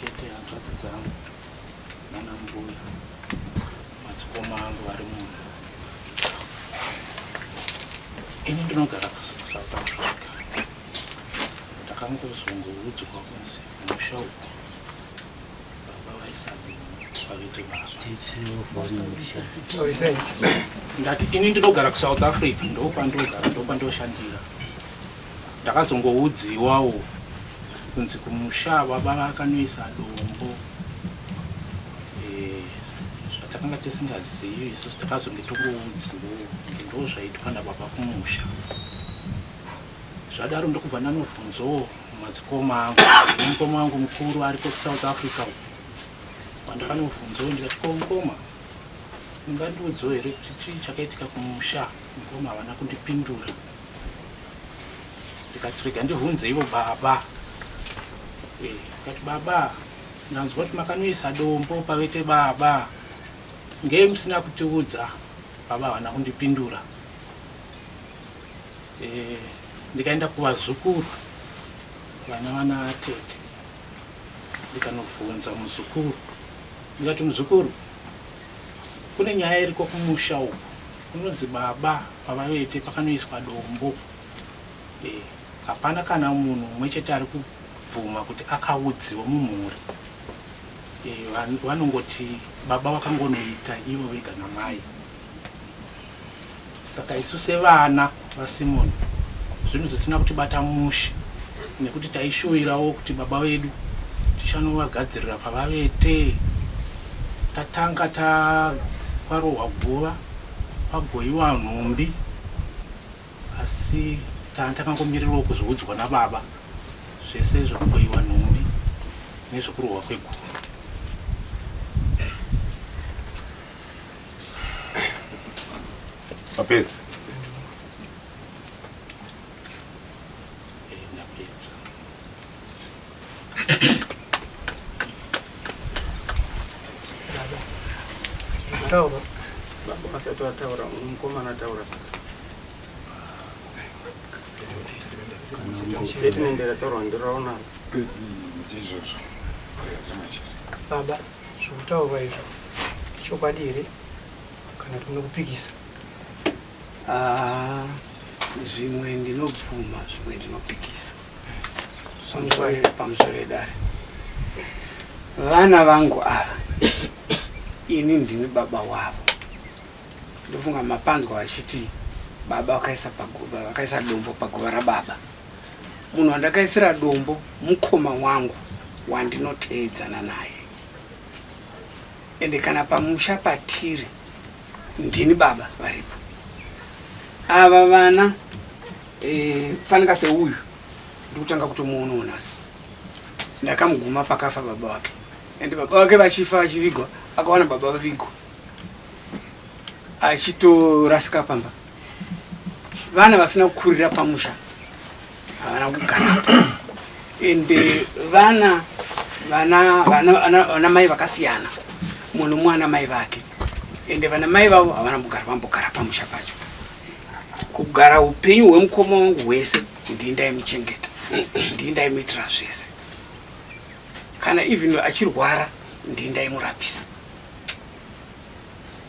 Tete, hanzvadzi dzangu nana mbuya, madzikoma angu vari muno. Ini ndinogara kuSouth Africa. Ndakangozongoudzwa kunzi kumusha uku baba vaisadombo pavete baba. Ndati ini ndinogara kuSouth Africa, ndokwandogara, ndokwandoshandira. Ndakazongoudziwawo kunzi kumusha baba vakanoisa dombo. Zvatakanga tisingazivi isusu, takazonge tongoudziwawo kuti ndo zvaitwa nababa kumusha. Zvadaro ndokubva ndanovhunzawo madzikoma angu. Mukoma wangu mukuru ariko kuSouth Africa uko. Pandakanovhunzawo ndikati, ko mukoma, ungandiudzawo here kuti chii chakaitika kumusha? Mukoma havana kundipindura. Ndikati rega ndivhunze ivo baba. Ndikati baba, ndanzwa kuti makanoisa dombo pavete baba, ngei musina kutiudza? Baba havana kundipindura. Ndikaenda kuvazukuru vana vana tete, ndikanovhunza muzukuru, ndikati muzukuru, kune nyaya iriko kumusha uku, kunonzi baba pavavete pakanoiswa dombo. Hapana kana munhu mumwe chete ari kubvuma kuti akaudziwa mumhuri. Vanongoti baba vakangonoita ivo vega namai. Saka isu sevana vaSimon zvinhu zvisina kutibata mushe, nekuti taishuwirawo kuti baba vedu tichanovagadzirira pavavete. Tatanga takwarohwa guva, pagoyiwa nhumbi, asi takangomirirawo kuzoudzwa nababa zvese zvekugoyiwa nhumbi nezvekurohwa kweguva. Mapedza? Ndapedza. Taura. Baba vasati vataura, mukomana ataura. Statement rataurwa ndiraona. Ndizvozvo. Baba, zvokutaurwa izvo chokwadi here kana kuti munokupikisa? Zvimwe ndinobvuma, zvimwe ndinopikisa. Pamusoro edare, vana vangu ava ini ndini baba wavo. Ndofunga mapanzwa vachiti baba vakaisa paguva, vakaisa dombo paguva rababa. Munhu wandakaisira dombo mukoma wangu wandinoteedzana naye. Ende kana pamusha patiri ndini baba varipo. Ava vana fanika seuyu ndikutanga kutomuonawo nhasi. Ndakamuguma pakafa baba wake. Ende baba wake vachifa vachivigwa, akawana baba vavigwa achitorasika pamba. Vana vasina kukurira pamusha havana kugarapo. Ende vana vana vana vana mai vakasiyana, munhu mwana mai vake, ende vana mai vavo havana kugara vambogara pamusha pacho. Kugara upenyu hwemukoma wangu hwese ndini ndaimuchengeta, ndini ndaimuitira zvese. Kana even achirwara ndini ndaimurapisa.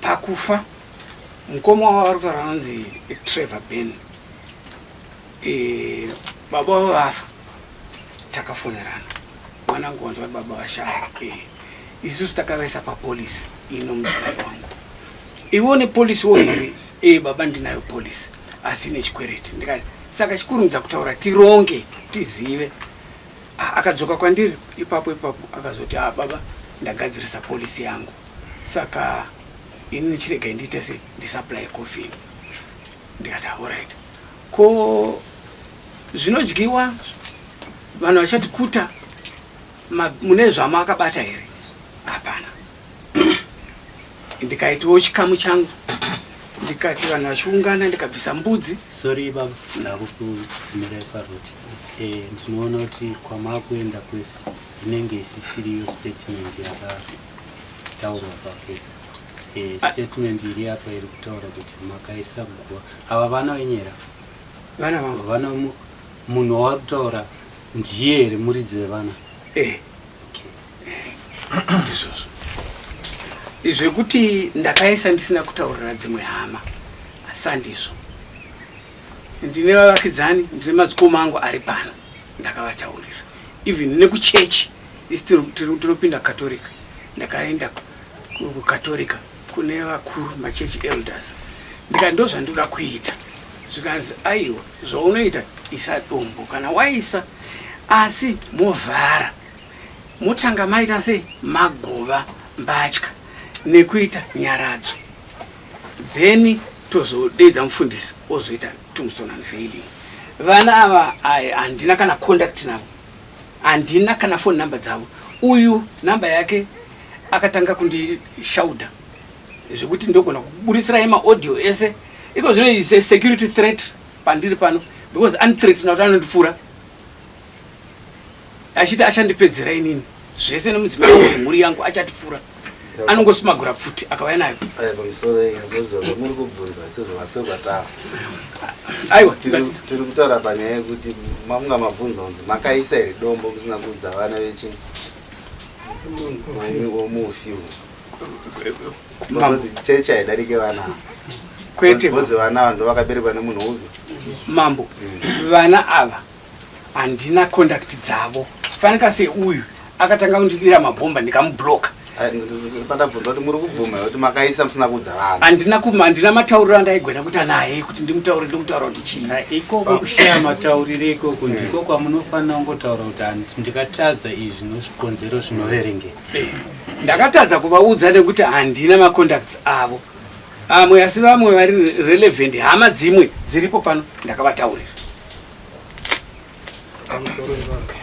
Pakufa mukoma wavo vari kutaura anonzi Trevor Ben, baba vavo vafa, takafonerana, mwanangu wanzwa baba vashaya. Isusu takavaisa papolisi ino mudzimai wangu. Iwe une polisi wo here? Baba ndinayo polisi asi ine chikwereti. Ndikati saka chikurumidza kutaura tironge tizive. Akadzoka kwandiri ipapo ipapo akazoti, baba ndagadzirisa polisi yangu, saka ini ndichiregai ndiite se ndisupply coffin. Ndikati alright, ko zvinodyiwa vanhu vachati kuta mune zvamakabata here? Hapana. Ndikaitiwo chikamu changu, ndikati vanhu vachiungana ndikabvisa mbudzi. Sorry baba, ndakukutsimirai paroti. Ndinoona kuti kwamakuenda kwese inenge isisiriyo statement yakataurwa papepa. Statement iri apa iri kutaura kuti makaisa guva. Ava vana venyera? Vana vangu. Vana munhu waari kutaura ndiye here muridzi wevana? Okay. Ndizvozvo zvekuti ndakaisa ndisina kutaurira dzimwe hama, sandizvo. Ndine vavakidzani, ndine madzikoma angu ari pano, ndakavataurira. Even nekuchechi isi tinopinda Katolika, ndakaenda kuKatolika kune vakuru, machechi elders, ndikati ndo zvandoda kuita. Zvikanzi, aiwa, zvaunoita isa dombo, kana waisa asi movhara, motanga maita sei, magova mbatya nekuita nyaradzo, then tozodedza mufundisi ozoita tombstone unveiling. Vana ava handina kana contact navo, handina kana phone number dzavo. Uyu namba yake akatanga kundishaudha zvekuti ndogona kuburisirai maaudio ese iko zvino. Is a security threat pandiri pano because anithreatena kuti anondipfura, achiti achandipedzera inini zvese nemudzimai wangu nemhuri yangu, achatipfura, anongosmagura pfuti akauya nayo. Pamusoro muri kubvunza sezvavasekwatawa. Aiwa. Tiri kutaura panyaya yekuti mamunga mabvunza kunzi makaisa here dombo musina kuudza vana vechi womufi? Chechi haidarike vana. Kwete. Because vana ava ndo vakaberekwa nemunhu uyu. Mambo, vana ava handina contact dzavo. Fanika seuyu akatanga kundidira mabhomba, ndikamubloka. Pandabvunza kuti muri kubvuma kuti makaisa musina kuudza vana? Handina matauriro andaigona kuita naye kuti ndimutaure, ndomutaura kuti chii? Ikoko kushaya matauriro ikoko ndiko kwamunofanira kungotaura kuti ndikatadza izvi nozvikonzero zvinoverengeka. Ndakatadza kuvaudza nekuti handina macontacts avo amwe, asi vamwe vari relevant, hama dzimwe dziripo pano, ndakavataurira. Pamusoro ipapo,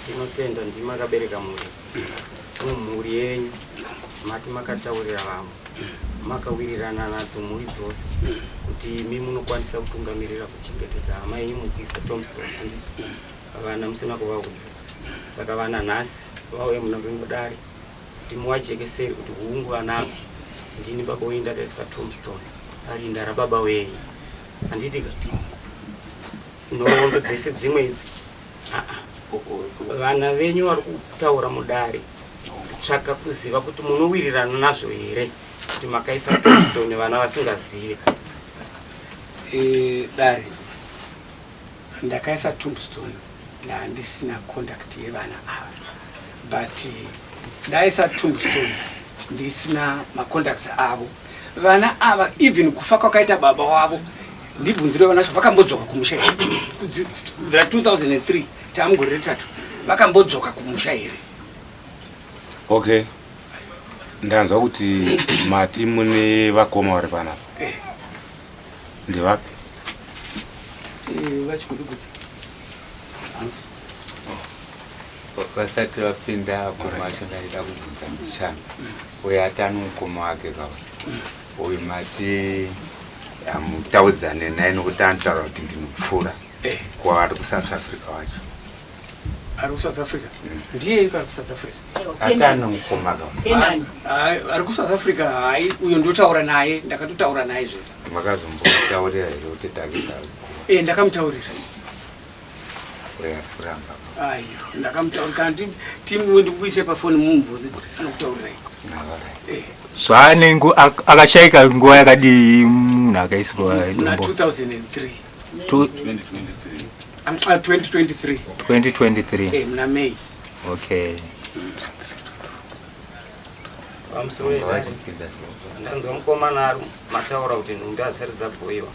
ndinotenda. Ndimi akabereka mhuri, mumhuri yenyu mati makataurira vamwe, makawirirana nadzo mhuri dzose kuti imi munokwanisa kutungamirira kuchengetedza hama yenyu mukuisa tombstone, handiti? Vana musina kuvaudza. Saka vana nhasi vauya muna dare kuti muwajekeseri kuti hungu vanako, ndini baba wenyu, ndakaisa tombstone parinda rababa wenyu, handitika? Nhoroondo dzese dzimwe idzi, aa, vana venyu vari kutaura mudare kutsvaka kuziva kuti munowirirana nazvo here kuti makaisa tombstone vana vasingazive. Dare, ndakaisa tombstone ndandisina contact yevana ava, but ndaisa tombstone ndisina macontacts avo vana ava. Even kufa kwakaita baba wavo, ndibvunzire vana vacho, vakambodzoka kumusha here? Kubvira 2003, taamugore retatu, vakambodzoka kumusha here? Okay, ndanzwa kuti mati mune vakoma vari panapa. Eh. Ndevapi? Vachigudugudza. Vasati vapinda akoma acho, ndaida kubvunza mbichana. Uyo atano mukoma wake kawa uyu, mati hamutaudzane naye nokuti anotaura kuti ndinopfuura kwaari kuSouth Africa wacho? Ari kuSouth Africa ndiye iko ari kuSouth Africa. Atano mukoma kawa. Hayi, ari kuSouth Africa hai, uyo ndotaura naye, ndakatotaura naye zvese. Makazombotaurira here kuti takisa? Ndakamutaurira. Uyo ari kuramba. Ayo, ndakamutaurira. Kana timwe ndikuise pafoni mumubvunze kuti sina kutaurirai. Zvaane akashaika nguva yakadii munhu akaisirwa Na dombo? 2003. 2023. 2023. 2023. Muna May. Okay. Pamusoro yedare, ndanzwa mukomana ari mataura kuti nhumbi hadzisati dzagoyiwa,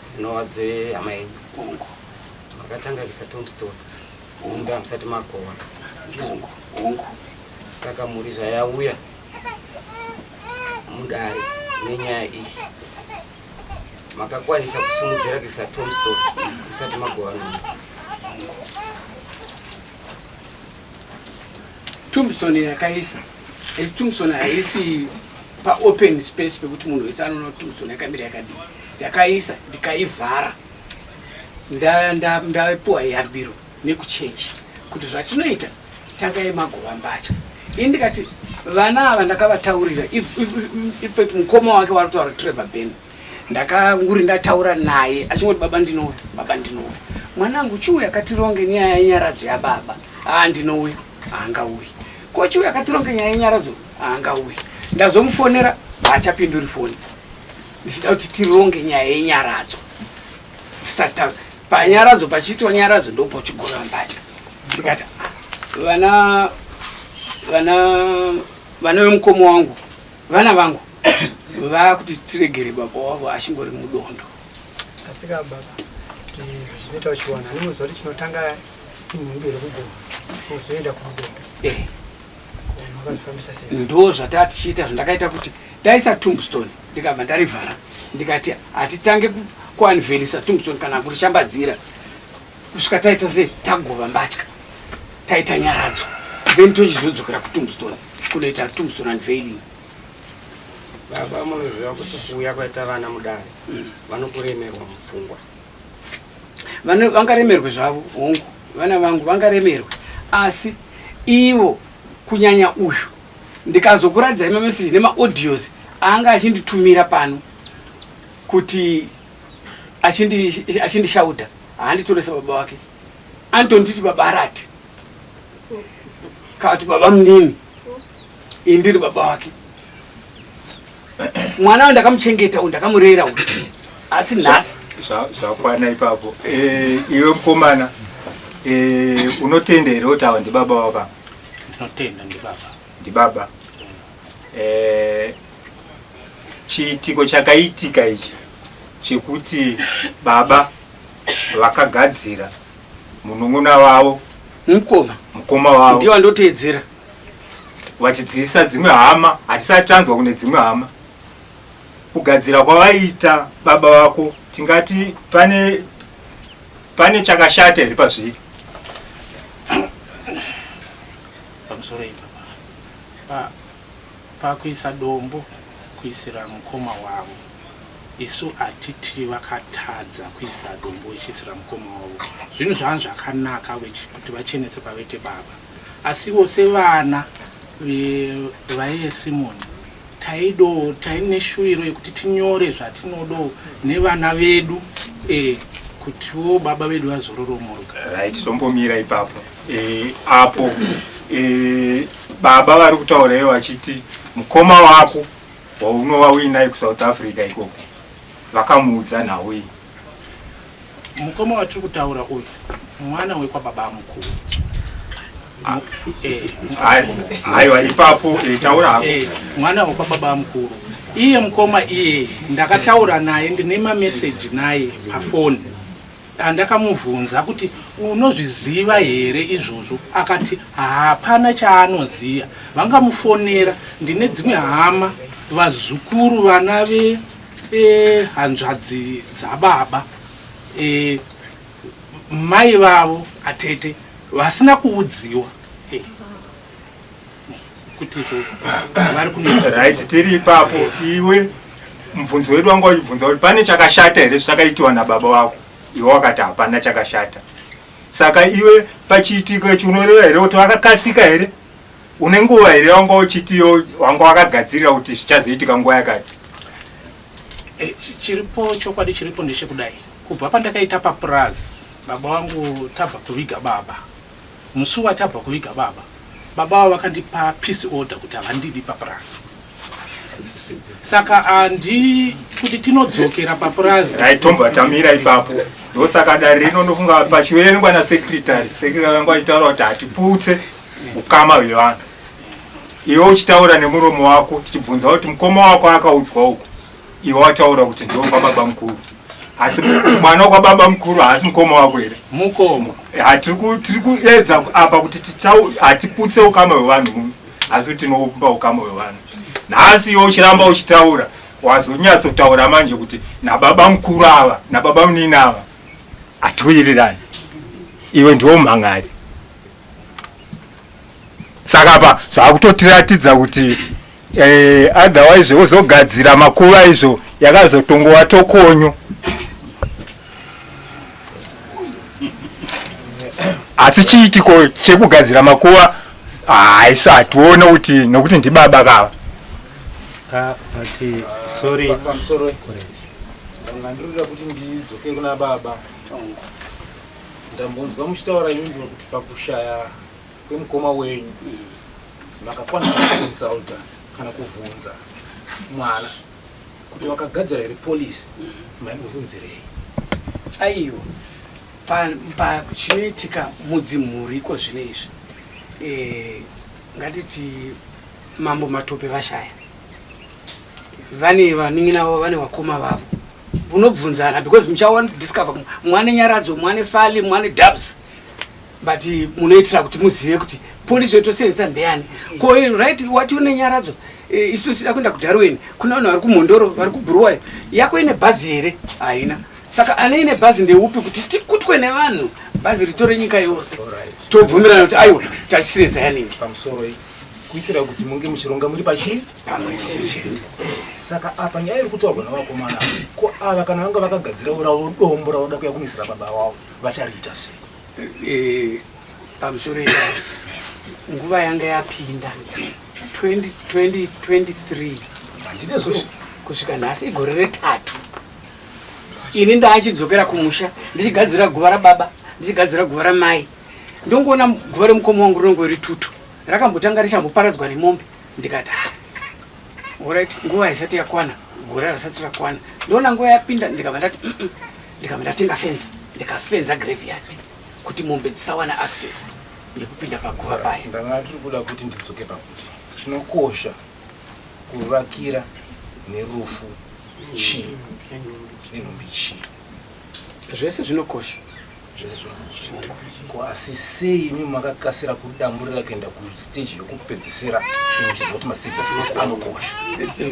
dzinova dzehama yenyu. Makatanga kuisa tombstone nhumbi hamusati magowa. Hongu, hongu. Saka mhuri zvayauya mudare nenyaya iyi, makakwanisa kusimudzira kuisa tombstone musati magowa nhumbi? Tombstone yakaisa, asi tombstone haisi paopen space pekuti munhu wese anoona kuti tombstone yakamira yakadii. Ndakaisa, ndikaivhara. Ndapiwa yambiro nekuchechi kuti zvatinoita, tangai magova mbatya. Ini ndikati vana ava ndakavataurira. Infact, mukoma wake wari kutaura, Trevor Ben, ndakanguri ndataura naye achingoti, "Baba ndinouya, baba ndinouya." Mwanangu, chiuya katironge nyaya yenyaradzo yababa. Aa, ndinouya. Haangauyi. Kochi uyo akatironga nyaya yenyaradzo haangauyi. Ndazomufonera haachapinduri foni. Ndichida kuti tironge nyaya yenyaradzo. Tisati ta panyaradzo pachiitwa nyaradzo ndopochigova mbatya. Ndikati ah, vana vana vana vemukoma wangu vana vangu vakuti tiregere baba wavo achingori mudondo. Asi ka baba zvinoita uchiwana anomuziva kuti chinotanga inhumbi here kugoma wozoenda kumudondo. Eh. Makazvifambisa sei? Ndo zvataa tichiita zvandakaita kuti taisa tombstone ndikabva ndarivhara ndikati hatitange kuanvelisa tombstone kana kurishambadzira kusvika taita sei tagova mbatya taita nyaradzo then tochizodzokera kutombstone kunoita tombstone unveiling. Baba munoziva kuti kuuya kwaita vana mudare vanokuremerwa mupfungwa. Vangaremerwe zvavo hongu vana vangu vangaremerwe asi ivo kunyanya uyu ndikazokuratidzai mameseji nemaaudios aanga achinditumira pano kuti achindishauda haanditoresa baba wake anotonditi baba arati kana kuti baba munini ini ndiri baba wake mwana uyu ndakamuchengeta uyu ndakamurera uyu asi nhasi Zvakwana ipapo. Eh, iwe mukomana eh, unotenda here kuti ava ndibaba wako? Ndinotenda ndibaba. Ndibaba. Eh, chiitiko chakaitika ichi chekuti baba vakagadzira munun'una wavo mukoma mukoma wavo ndiwo andoteedzera vachidziisa dzimwe hama hatisati tanzwa kune dzimwe hama kugadzira kwavaiita baba vako tingati pane pane chakashata here pazviri? Pamusoro ipapa pakuisa dombo kuisira mukoma wavo isu hatiti vakatadza kuisa dombo vechiisira mukoma wavo zvinhu zvanga zvakanaka kuti vachenese pavete baba asiwo sevana vaiye Simoni taido taine shuwiro yekuti tinyore zvatinodo nevana vedu e, kutiwo baba vedu vazororomoruka. Right, tombomira ipapo e, apo e, baba vari kutaura ivo vachiti mukoma wako waunova uinaye kuSouth Africa ikoko vakamuudza nhau iyi. Mukoma watiri kutaura uyu mwana wekwababa mukuru. Aiwa ipapo taura hako. Mwana wekwababa mukuru iye mukoma iye ndakataura naye ndine mameseji naye pafoni andakamubvunza kuti unozviziva here izvozvo akati hapana chaanoziva vangamufonera ndine dzimwe hama vazukuru vana ve hanzvadzi dzababa mai vavo atete vasina kuudziwa kuti izvo vari kunetsa. Right, tiri ipapo iwe mubvunzo wedu wanga uchibvunza kuti pane chakashata here zvakaitiwa nababa wako iwe wakati hapana chakashata saka iwe pachiitiko ichi unoreva here kuti vakakasika here une nguva here wanga uchitiyo wanga wakagadzirira kuti zvichazoitika nguva yakati? Chiripo chokwadi chiripo ndechekudai kubva pandakaita papurazi baba vangu tabva kuviga baba musi watabva kuviga baba baba vavo vakandipa peace order kuti havandidi papurazi saka handi kuti tinodzokera papurazi. Right, tombva tamira ipapo ndosaka dare rino ndofunga pachiverengwa nasecretary secretary vanga vachitaura kuti hatiputse ukama hwevanhu iwe uchitaura nemuromo wako tichibvunza kuti mukoma wako akaudzwa uku iwe wataura kuti ndiwo kwababa mukuru asi mwana wakwababa mukuru haasi mukoma wako here? Mukoma. Tiri kuedza apa kuti hatiputse ukama hwevanhu muno asi kuti tinoumba ukama hwevanhu. Nhasi iwe uchiramba uchitaura wazonyatsotaura manje kuti nababa mukuru ava nababa munini ava hatiwirirani iwe ndiwo mhangari saka apa zvakutotiratidza kuti otherwise wozogadzira makuva izvo yakazotongova tokonyo asi chiitiko chekugadzira makuva haisi hatione kuti nokuti ndibaba kava. But sorry. Pamusoro ndanga ndinoda kuti ndidzoke kuna baba. Ndambonzwa muchitaura imimi kuti pakushaya kwemukoma wenyu Makakwanisa kuconsulta kana kuvhunza mwana kuti wakagadzira here policy, maimuvhunzirei? Aiwa, pa chinoitika mudzimhuri iko zvino izvi, ngatiti Mambo Matope vashaya, vane vanin'ina vavo, vane vakoma vavo, unobvunzana because muchaona discover mwane Nyaradzo, mwane Fali, mwane Dubs, but munoitira kuti muzive kuti polisi yotosenzesa ndeyani. Ko right, wati une Nyaradzo, isu tida kuenda kuDarwin, kuna vanhu vari kuMhondoro, vari kuBhuruwayo, yako ine bhazi here? Haina. Saka ane ine bhazi ndeupi kuti tikutwe nevanhu, bhazi ritore nyika yose, tobvumirana kuti aiwa, tachisenzesa yaningi. Pamusoro kuitira kuti munge muchironga muri pachii pamwe chete. Saka apa nyaya iri kutaurwa navakomana, ko ava kana vanga vakagadzira ravo dombo ravoda kuya kumisira baba vavo, vachariita sei? Pamusoro ipapo, nguva yanga yapinda 2023 kusvika nhasi igore retatu. Ini ndaachidzokera kumusha ndichigadzira guva rababa, ndichigadzira guva ramai, ndongoona guva remukoma wangu rinongo ritutu rakambotanga richamboparadzwa nemombe. Ndikati, ah, alright, nguva isati yakwana, gore risati rakwana, ndoona nguva yapinda. Ndikabva ndati Ndikabva ndatenga fence, ndikafenza graveyard kuti mombe dzisawana access yekupinda paguva paya. Ndanga tiri kuda kuti ndidzoke pakuti chinokosha kuvakira nerufu chii, nenhumbi chii? Zvese zvinokosha. Zvese zvinokosha. Ko asi sei imi makakasira kudamburira kuenda kustage yokupedzisira, muchiziva kuti mastage ese anokosha?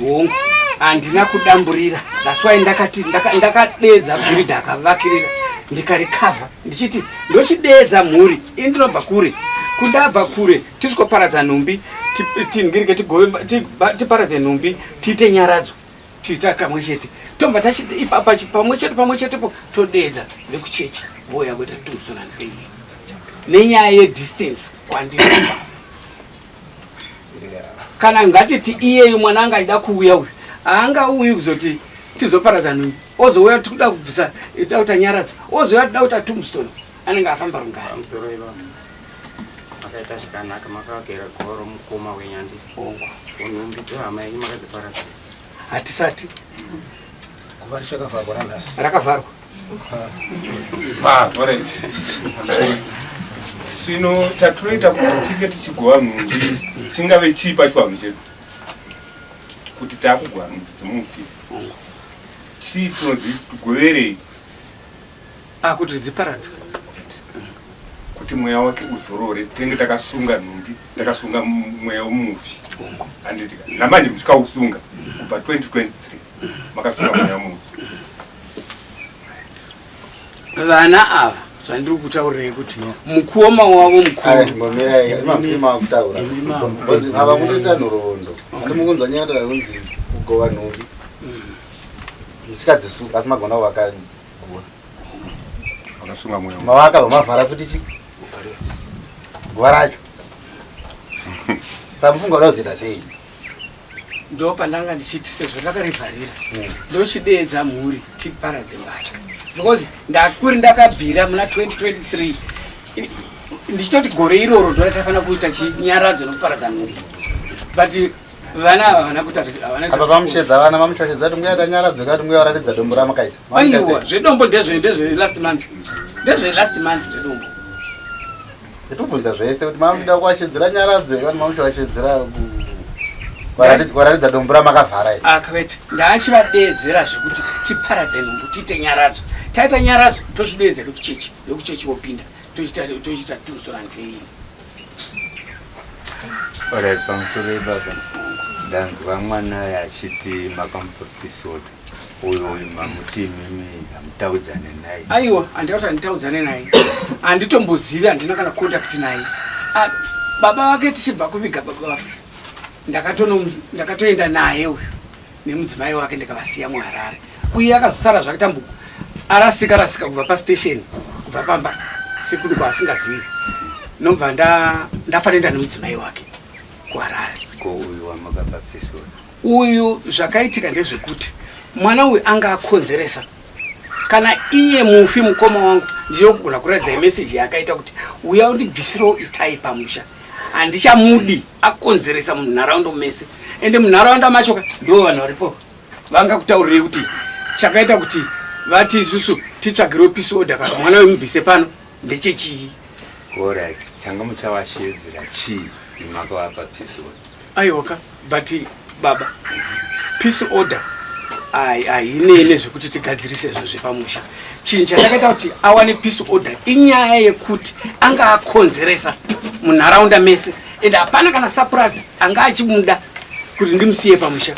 Hongu, handina kudamburira. That's why ndakati ndakadedza bhiridha akavakirira, ndikarikavha ndichiti ndochideedza mhuri. Ini ndinobva kure, kundabva kure, tisvikoparadza nhumbi, tingirike, tiparadze nhumbi, tiite nyaradzo, tiita kamwe chete, tobva ipapa pamwe chete, pamwe chetepo todeedza vekuchechi voya kuita tombstone unveiling, nenyaya yedistance kwandinobva. Kana ngatiti iyeyu mwana anga achida kuuya uyu, haangauyi kuzoti tizoparadza nhumbi, ozouya tikuda kubvisa, tida kuita nyaradzo, ozouya tida kuita tombstone, anenge afamba rungare. Pamusoro ipapo, makaita zvakanaka, makavakira guva romukoma wenyu, handiti? Hongu. Nhumbi dzehama yenyu makadziparadza? Hatisati. Guva richakavharwa nanhasi? Rakavharwa. Alright, sino chatinoita kuti tinge tichigova nhumbi chingave chii pachivanhu chedu, kuti taakugova nhumbi dzemufi, chii tinodzigoverei? Akuti dziparadzwe. Kuti mweya wake uzorore. Tinenge takasunga nhumbi, takasunga mweya wemufi, handiti? Namanje muchikausunga kubva 2023, makasunga mweya wemufi. Vana ava, zvandiri kutaurirei kuti mukoma wavo mukuru. Mbomirai, imamzima kutaura because ava kutoita nhoroondo. Andi mukunzwa nyaya kunzi kugova nhumbi muchikadzisunga, asi magona kuvaka guva. Vakasunga mweya. Mavaka, vamavhara futi chi guva racho. Saka mufunga kuda kuzoita sei? Ndo pandanga ndichiti sezvo ndakarivharira, ndochideedza mhuri tiparadze mbatya, because ndakuri ndakabvira muna 2023 ndichitoti gore iroro ndo ratafanira kuita chinyaradzo nokuparadza nhumbi, but vana ava havana kuita, havana Apa vamushedza vana, vamuchoshedza kuti muyaita nyaradzo, kati muya varatidza dombo ramakaisa. Aiwa, zvedombo ndezve last month, ndezve last month zvedombo. Tobvunza zvese kuti mamuda kuwashedzera nyaradzo here, vanhu mamuchiwashedzera kuratidza dombo ramakavhara iri? Akwete, ndaachivadeedzera zvekuti tiparadze nhumbu, tiite nyaradzo. Taita nyaradzo, tochideedza vekuchechi, vekuchechi vopinda, tochiita tombstone unveiling. Alright, pamusoro ipapa, ndanzwa mwana achiti makamupa peace order. Uyu mamuti imimi hamutaudzane naye? Aiwa, handina kuti handitaudzane naye, handitombozivi, handina kana contact naye. Ah, baba vake, tichibva kuviga baba vake, ndakatoenda naye uyu nemudzimai wake, ndikavasiya muHarare. Uye akazosara zvake tambuko, arasika rasika kubva pastation, kubva pamba sekuri kwaasingazivi, nobva ndafanenda nemudzimai wake kuHarare. Ko uyu wamakapa peace order? Uyu, zvakaitika ndezvekuti mwana uyu anga akonzeresa. Kana iye mufi mukoma wangu, ndinogona kuratidza meseji yaakaita kuti uya undibvisirewo itai pamusha. Handichamudi, akonzeresa munharaunda mese. Ende munharaunda macho ka ndo vanhu varipo vangakutaurirei kuti chakaita kuti vati isusu titsvagirewo peace order kana mwana wemubvise pano ndechechii. Alright, changa muchavashedzera chii imakavapa peace order? Aiwaka, but baba, peace order hainei nezvekuti tigadzirise zvinhu zvepamusha. Chinhu chatakaita kuti awane peace order inyaya yekuti anga akonzeresa munharaunda mese, and hapana kana surprise anga achimuda kuti ndimusiye pamusha.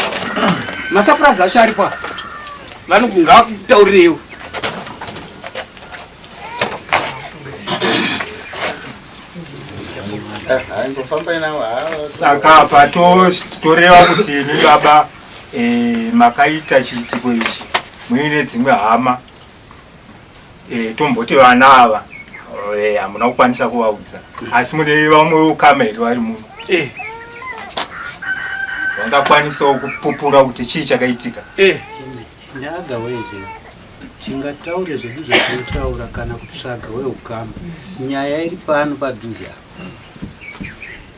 Masurprise acho aripo apa, vanongavakutaurireiwo. Saka apa toreva kuti imi baba makaita chiitiko ichi muine dzimwe hama, tomboti vana ava hamuna kukwanisa kuvaudza, asi mune vamwe ukama here vari muno vangakwanisawo kupupura kuti chii chakaitika? In other ways, tingataure zvedu zvatinotaura kana kutsvaga weukama. Nyaya iri pano padhuze apa.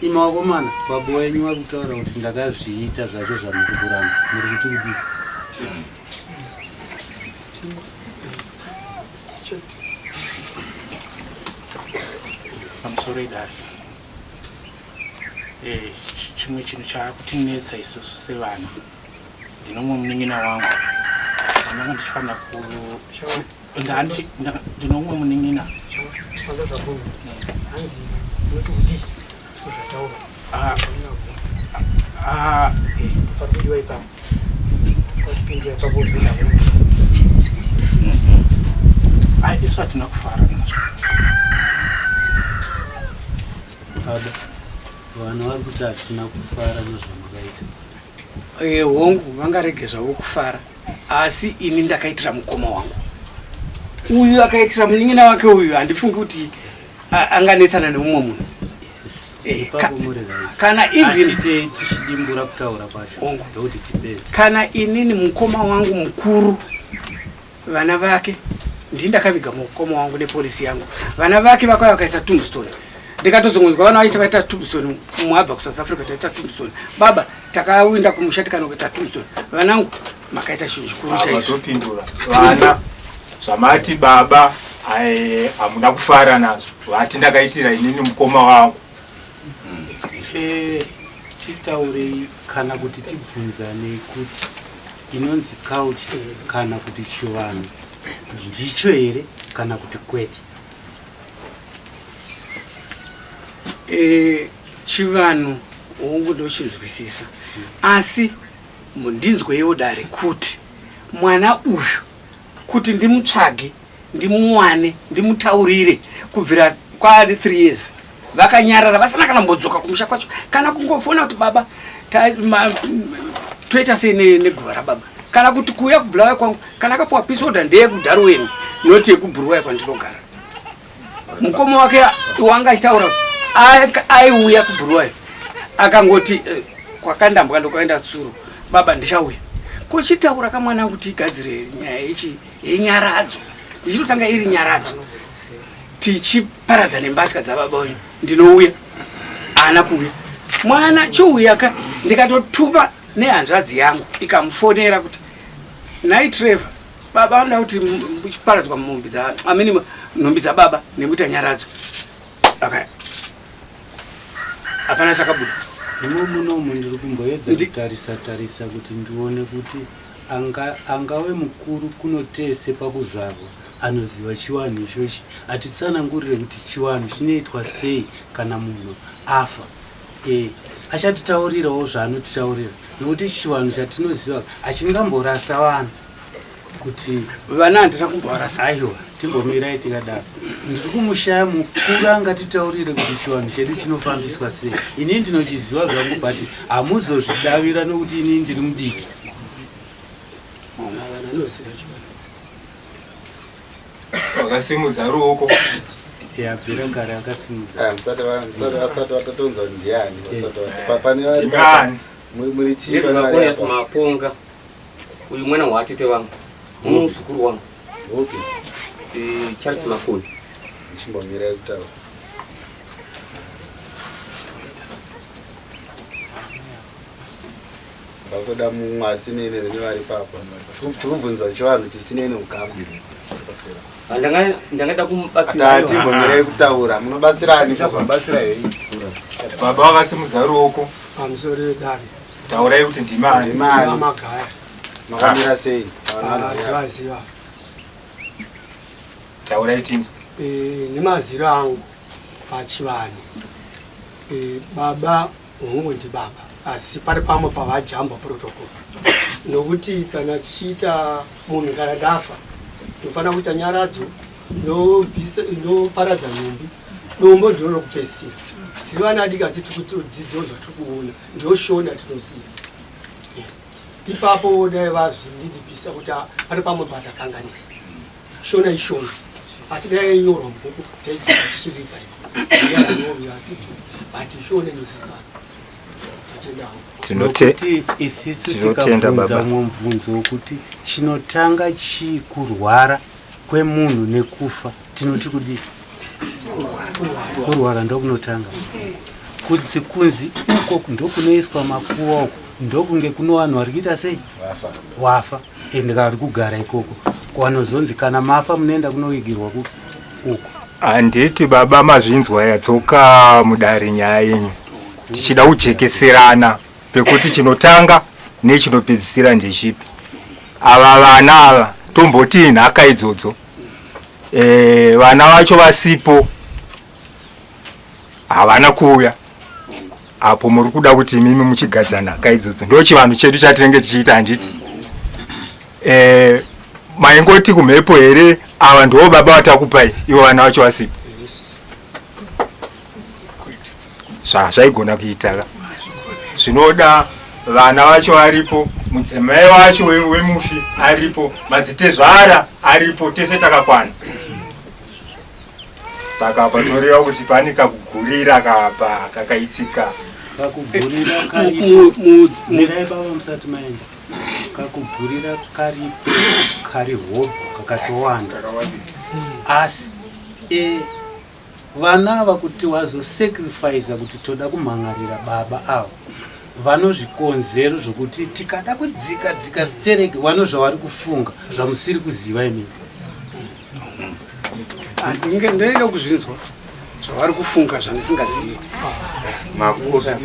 Imi vakomana, baba wenyu vari kutaura kuti ndakazviita zvacho zvamuri kuramba. Muri kuti kudii? Pamusoro idare, chimwe chinhu chaakutinetsa isusu sevana, ndinomwe munin'ina wangu wandanga ndichifanira ku ndinomwe munin'ina. Ai, isu hatina kufara nazvo. Baba, vanhu vari kuti hatina kufara nezvamakaita. Hongu, vangarege zvavo kufara, asi ini ndakaitira mukoma wangu uyu, akaitira munin'ina wake uyu. Handifungi kuti anganetsana neumwe munhu. Ipapo muri right. Kana even Atite tichidimbura kutaura kwacho ndokuti tipedze. Kana inini mukoma wangu mukuru, vana vake, ndini ndakaviga mukoma wangu nepolisi yangu. Vana vake vakauya vakaisa tombstone, ndikatozongonzwa vana vaita vaita tombstone. Mumwe abva kuSouth Africa, taita tombstone baba, takawinda kumusha tikanokuita tombstone. Vanangu, makaita chinhu chikuru chaizvo. Vatopindura vana zvamati baba hamuna kufara nazvo, vati ndakaitira inini mukoma wangu. Titaurei kana kuti tibvunzanei kuti inonzi culture kana kuti chivanhu ndicho here kana kuti kwete? Chivanhu hongu ndochinzwisisa, asi mundinzweiwo dare kuti mwana uyu kuti ndimutsvage ndimuwane ndimutaurire kubvira kwaari 3 years vakanyarara vasina kana mbodzoka kumusha kwacho kana kungofona kuti baba toita sei neguva rababa, kana kuti kuuya kuBulawayo kwangu. Kana akapiwa peace order ndeyekuDarwin, not yekuBulawayo kwandinogara. Mukoma wake wanga achitaura aiuya kuBulawayo, akangoti kwakandambwa ndokaenda tsuro, baba ndichauya kochitaura kamwana kuti igadzire nyaya yechi yenyaradzo. Ndichitotanga iri nyaradzo, tichiparadza nembatya dzababa wenyu, ndinouya. Haana kuuya mwana. Chiuya ka, ndikatotupa nehanzvadzi yangu ikamufonera kuti nhai Trevor, baba vanoda kuti muchiparadzwa mombe dza amini nhumbi dzababa nekuita nyaradzo. Okay, hapana chakabuda. Imo munomu ndiri kumboedza kutarisa tarisa kuti ndione kuti angave mukuru kunotese pakuzvarwa anoziva chiwanhu ichochi, atitsanangurire kuti chiwanhu chinoitwa sei kana munhu afa. Achatitaurirawo zvaanotitaurira, nokuti chiwanhu chatinoziva hachingamborasa vanhu kuti vana handina kumbovarasa. Aiwa, timbomirai tikadaro. Ndiri kumushaya mukuru angatitaurire kuti chiwanhu chedu chinofambiswa sei. Inini ndinochiziva zvangu, but hamuzozvidavira nokuti inini ndiri mudiki. Wakasimudza ruoko. Yabvira kare akasimudza. Musati vatatonza kuti ndiani, vasati pane vari Ndiani? Muri chii pane vari Ndezvemakonesi apa? Maponga uyu mwana waatete vangu, muzukuru wangu. Upi? Charles Makoni. Chimbomirai kutaura. Vakuda mumwe asinei nevari papa. Tikubvunzwa chivanhu chisinei neukama. Ndangada kumubatsira. Timbomирei kutaura. Munobatsirani? Muchazobatsira hei? Baba vakasimudza ruoko. Pamusoro yedare. Taurai kuti ndimani. Ndimani. Magaya. Makamira sei? Tivaziva. Taurai tinzwe. Nemaziro angu pachivanhu. Baba hongu ndibaba, asi pari pamwe pavajamba protocol. Nokuti kana tichiita munhu kana ndafa tofanira kuita nyaradzo, noparadza nhumbi, dombo ndiro rokupedzisira. Tiri vana adiki asi tiri kudzidzo zvatiri kuona, ndiyo shona tinoziva. Ipapo dai vazvididipisa kuti pari pamwe patakanganisa. Shona ishona, asi dai yainyorwa mubhuku taidzidza tichirevise. But shona inozivikanwa. Nokuti isisu Tinotenda tikabvunza baba. umwe mubvunzo wokuti chinotanga chii kurwara kwemunhu nekufa, tinoti kudii? Kurwara ndokunotanga. Kunzi kunzi uko ndokunoiswa makuva uko ndokunge kuno vanhu vari kuita sei? Wafa. Ende vari kugara ikoko. Wanozonzi kana mafa munoenda kunovigirwa kupi? Uko. Handiti baba mazvinzwa yadzoka mudare nyaya yenyu. Tichida kujekeserana pekuti chinotanga nechinopedzisira ndechipi. Ava vana ava tomboti nhaka idzodzo. Vana vacho vasipo havana kuuya. Apo muri kuda kuti imimi muchigadza nhaka idzodzo. Ndo chivanhu chedu chatinenge tichiita handiti? Maingoti kumhepo here ava ndo baba vatakupai ivo vana vacho vasipo? Zvaigona kuita ka. Zvinoda vana vacho varipo, mudzimai wacho wemufi aripo, madzitezvara aripo, tese takakwana. Saka apa toreva kuti pane kakugurira kapa kakaitika. Kakugurira karipo. Mirai baba musati maenda. Kakugurira karipo kari hobho kakatowanda. Asi vana ava kuti wazosacrifice kuti toda kumhan'arira baba ava vanozvikonzero zvokuti tikada kudzika dzika stereki vano zvavari kufunga zvamusiri kuziva imimi. Ndinoda kuzvinzwa zvavari kufunga zvandisingazivi. Makura.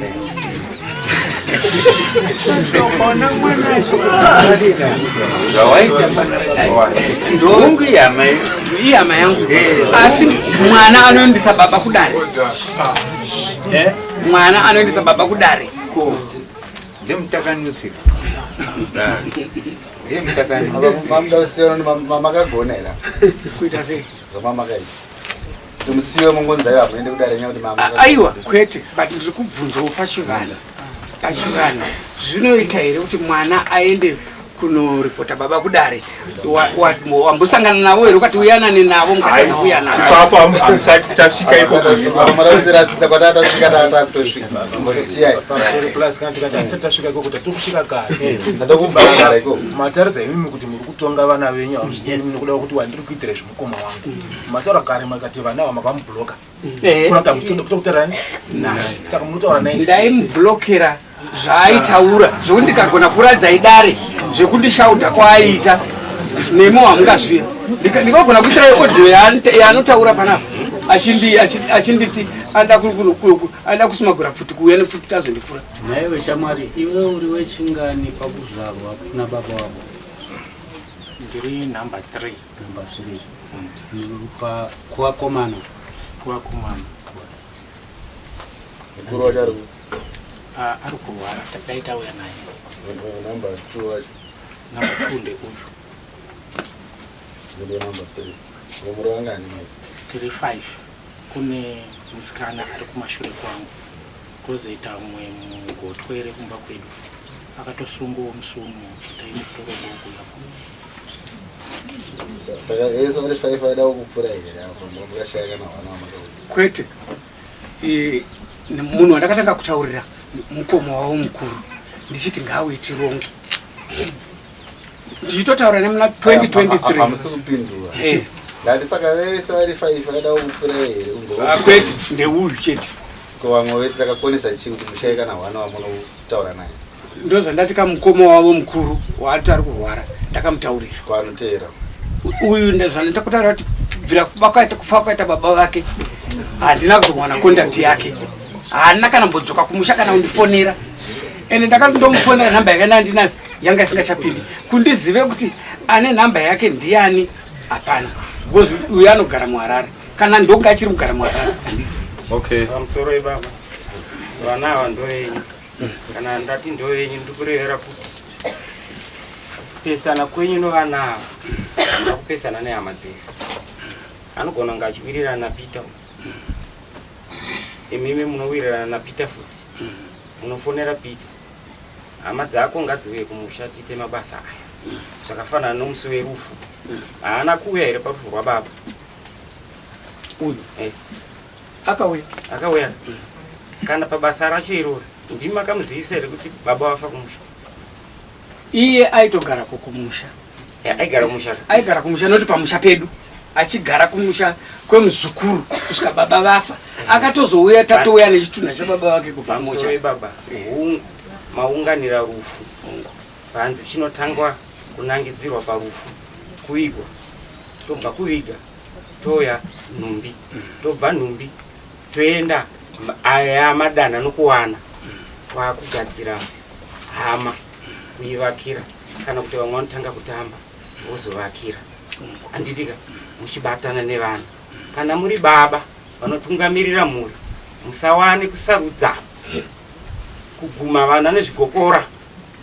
Ndongu ihama yangu. Asi mwana anoendesa baba kudare. Mwana anoendesa baba kudare. Ndemutakanutsika. Mamakagona here? Kuita sei? Zvamamakaita. Kuti musiwe mungonzi aiwa muende kudare nyaya kuti mama. Aiwa kwete, but ndiri kubvunzawo pachivanhu. Pachivanhu zvinoita here kuti mwana aende kunoripota baba kudare? Wambosangana navo here ukati uyanane navo mukatadza kuyanana? Ipapo hamusati tasvika ikoko. Marakutirasisa kwatatasvika tatakutosvika. Mbosiyai. Pamusoro plus kana tikati hatisati tasvika ikoko tatokusvika kare. Tatokubhadhara ikoko. Mataridza imimi kuti muri kutonga vana venyu hamuchidini nekuda kwekuti wandiri kuitira izvi mukoma wangu. Mataura kare makati vana ava makamubloka. Kuna kuti hamuchitoda kutaura naye. Saka munotaura naye. Ndaimublokera zvaaitaura zvekuti ndikagona kuradza idare zvekundishaudha kwaaiita nemo hamungazviya. Ndikagona kuisira audio yaanotaura panapa achinditi anoda kusumagura pfuti kuuya nepfuti tazondipfura. Nhaiwe shamwari, iwe uri wechingani pakuzvarwa kuna baba wako? Ndiri number 3. Number 3. Kuvakomana? Kuvakomana. Mukuru wacho ari ku? Ari kurwara, dai tauya naye. Number 2 wacho. Number 2 ndeuyu. Ndiye number 3. Muri vangani mese? Tiri 5. Kune musikana ari kumashure kwangu. Kozoita mumwe mugotwere kumba kwedu. Akatosungawo musumo taine kutorongo kuya. Saka ese ari 5 aida kukupfura here apo mukashaya kana hwana wamakaudza? Kwete. Munhu wandakatanga kutaurira mukoma wavo mukuru ndichiti ngauye tironge. Ndichitotaura nemuna 2023. Hamusi kupindura. Ndati saka vese vari 5 aida kukupfura here? Kwete, ndeuyu chete. Ko vamwe vese takakonesa chii kuti mushaye kana hwana wamunotaura naye? Ndozvandati kamukoma wavo mukuru waati ari kurwara ndakamutaurira. Kwanoteera. Uyu ndazvandakutaura kuti kubvira kwakaita kufa kwaita baba vake handina kuzowana contact yake. Haana kana mbodzoka kumusha kana kundifonera. Ende ndakati ndomufonera nhamba yake ndandinayo yanga isingachapindi. Kundizive kuti ane nhamba yake ndiani hapana. Because uyu anogara muHarare. Kana ndoga achiri kugara muHarare handizivi. Okay. Pamusoro ibaba. Vana ava ndovenyu. Kana ndati ndovenyu ndikurevera kuti kupesana kwenyu novana ava hamuna kupesana nehama dzese. Anogona kunge achiwirirana naPeter. Imimi munowirirana naPeter futi. Munofonera Peter. Hama dzako ngadziuye kumusha tiite mabasa aya. Zvakafanana nomusi werufu. Haana kuuya here parufu rwababa? Uyu. Eh. Akauya. Akauya. Kana pabasa racho iroro ndimi makamuzivisa here kuti baba vafa kumusha? Iye aitogara kumusha. Aigara kumusha. Aigara kumusha noti pamusha pedu. Achigara kumusha kwemuzukuru kusvika baba vafa. Akatozouya tatouya nechitunha chababa vake kubva Pamusoro mocha. baba. Hungu maunganira rufu. Panzi chinotangwa kunangidzirwa parufu kuigwa. Tobva kuviga toya nhumbi. Tobva nhumbi toenda aya madanha nokuwana kwakugadzira hama kuivakira kana kuti vamwe vanotanga kutamba vozovakira. Handitika muchibatana nevana. Kana muri baba vanotungamirira mhuri musawane kusarudza kuguma vana nezvigokora.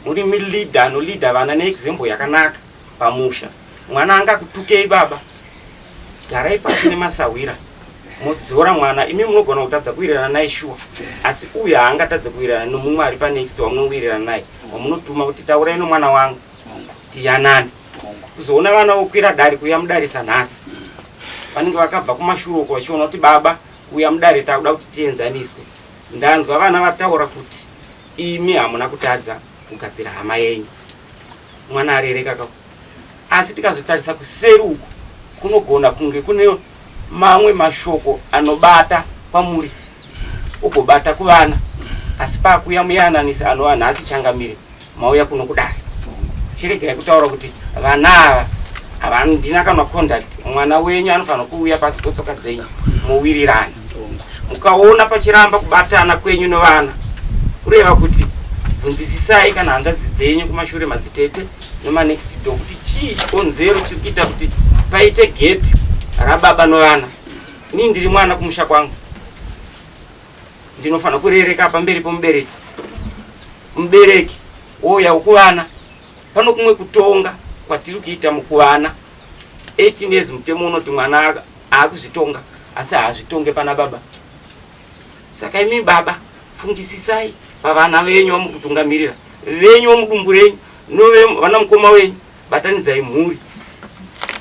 Muri leader anoleader vana neexample yakanaka pamusha. Mwana angakutukei baba, garai pasi nemasahwira modzora mwana. Imi munogona kutadza kuwirirana naye shuwa, asi uyu haangatadze kuwirirana nomumwe ari panext wamunowirirana naye, wamunotuma kuti taurai nomwana wangu tiyanane. Kuzoona vana vokwira dare kuuya mudarisa nhasi, vanenge vakabva kumashure uko vachiona kuti baba kuuya mudare takuda kuti tienzaniswe. Ndanzwa vana vataura kuti imi hamuna kutadza kugadzira hama yenyu, mwana arereka kako. Asi tikazotarisa kuseri uku kunogona kunge kune mamwe mashoko anobata kwamuri ugobata kuvana, asi pakuya muyananisi anova nhasi changamire mauya kuno kudare. Chiregai kutaura kuti vana ava havandina kana contact. Mwana wenyu anofanira kuuya pasi petsoka dzenyu mowirirana. Mukaona pachiramba kubatana kwenyu nevana, kureva kuti bvunzisisai kana hanzvadzi dzenyu kumashure madzitete nemanext door kuti chii chikonzero chiri kuita kuti paite gap rababa novana. Ini ndiri mwana kumusha kwangu, ndinofanira kurereka pamberi pomubereki. Mubereki wouya kuvana, pano kumwe kutonga kwatiri kuita mukuvana. 18 years mutemo unoti mwana aakuzvitonga, asi haazvitonge pana baba. Saka imi baba fungisisai pavana venyu vamuri kutungamirira, venyu vomudumbu renyu novana mukoma wenyu, batanidzai mhuri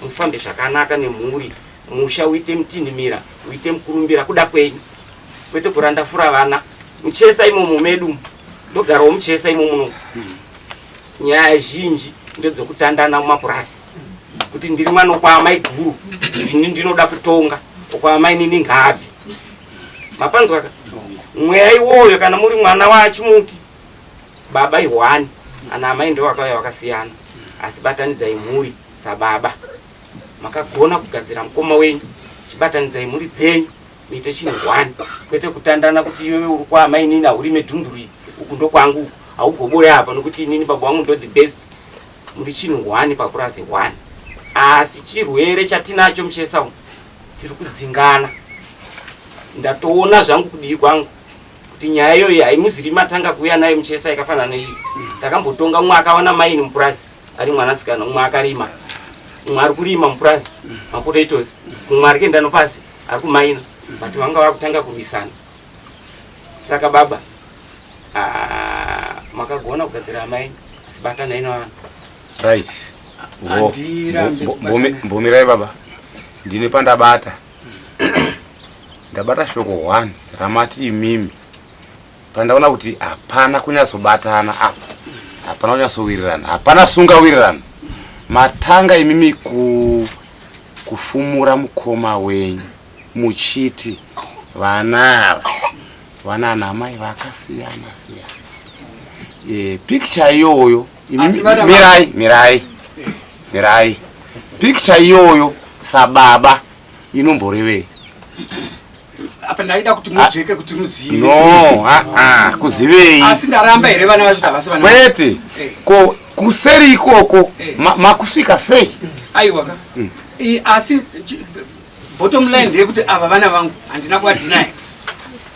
mufambe zvakanaka nemhuri, musha uite mutinhimira, uite mukurumbira kuda kwenyu, kwete kurandafura vana. Muchesa imomo medu, ndogarawo muchesa imomo muno. Nyaya zhinji ndedzokutandana mumapurasi kuti ndiri mwana kwaamai guru, ndini ndinoda kutonga, kwaamai nini ngabvi. Mapanzwa ka? Mweya iwoyo kana muri mwana wachimuti baba ihwani, ana amai ndo vakauya vakasiyana, asi batanidzai mhuri sababa. Makagona kugadzira mukoma wenyu, chibatanidzai mhuri dzenyu muite chinhu hwani, kwete kutandana kuti iwewe uri kwaamai nini haurime dhunduru iyi, uku ndokwangu uku haugobore apa nokuti inini baba wangu ndo the best. Muri chinhu hwani papurazi hwani, asi chirwere chatinacho muchesa umu tiri kudzingana. Ndatoona zvangu kudii kwangu kuti nyaya iyoyi haimuziri matanga kuuya nayo muchesa yakafanana neiyi. Takambotonga umwe akawana maini mupurazi ari mwanasikana, umwe akarima, umwe ari kurima mupurazi mapotatoes, umwe ari kuenda nopasi ari kumaina, but vanga vakutanga kurwisana. Saka baba makagona kugadzira amai, asi batanai navanhu. Right. Handirambi kubatana. Mbomirai baba, ndine pandabata. Ndabata shoko 1 ramati imimi pandaona kuti hapana kunyatsobatana apa, hapana kunyatsowirirana, hapana sungawirirana. Matanga imimi kufumura mukoma wenyu muchiti vana ava vana namai vakasiyana siyana. Eh, picture iyoyo Asi vana mirai mirai mirai picture iyoyo sababa inomborevei Apa ndaida kuti mujeke kuti muzive. No, aa kuzivei Asi ndaramba here vana vacho havasi vana vangu? Kwete. Ko kuseri ikoko makusvika sei? Aiwa ka. Asi bottom line ndeyekuti ava vana vangu handina kuvadeny.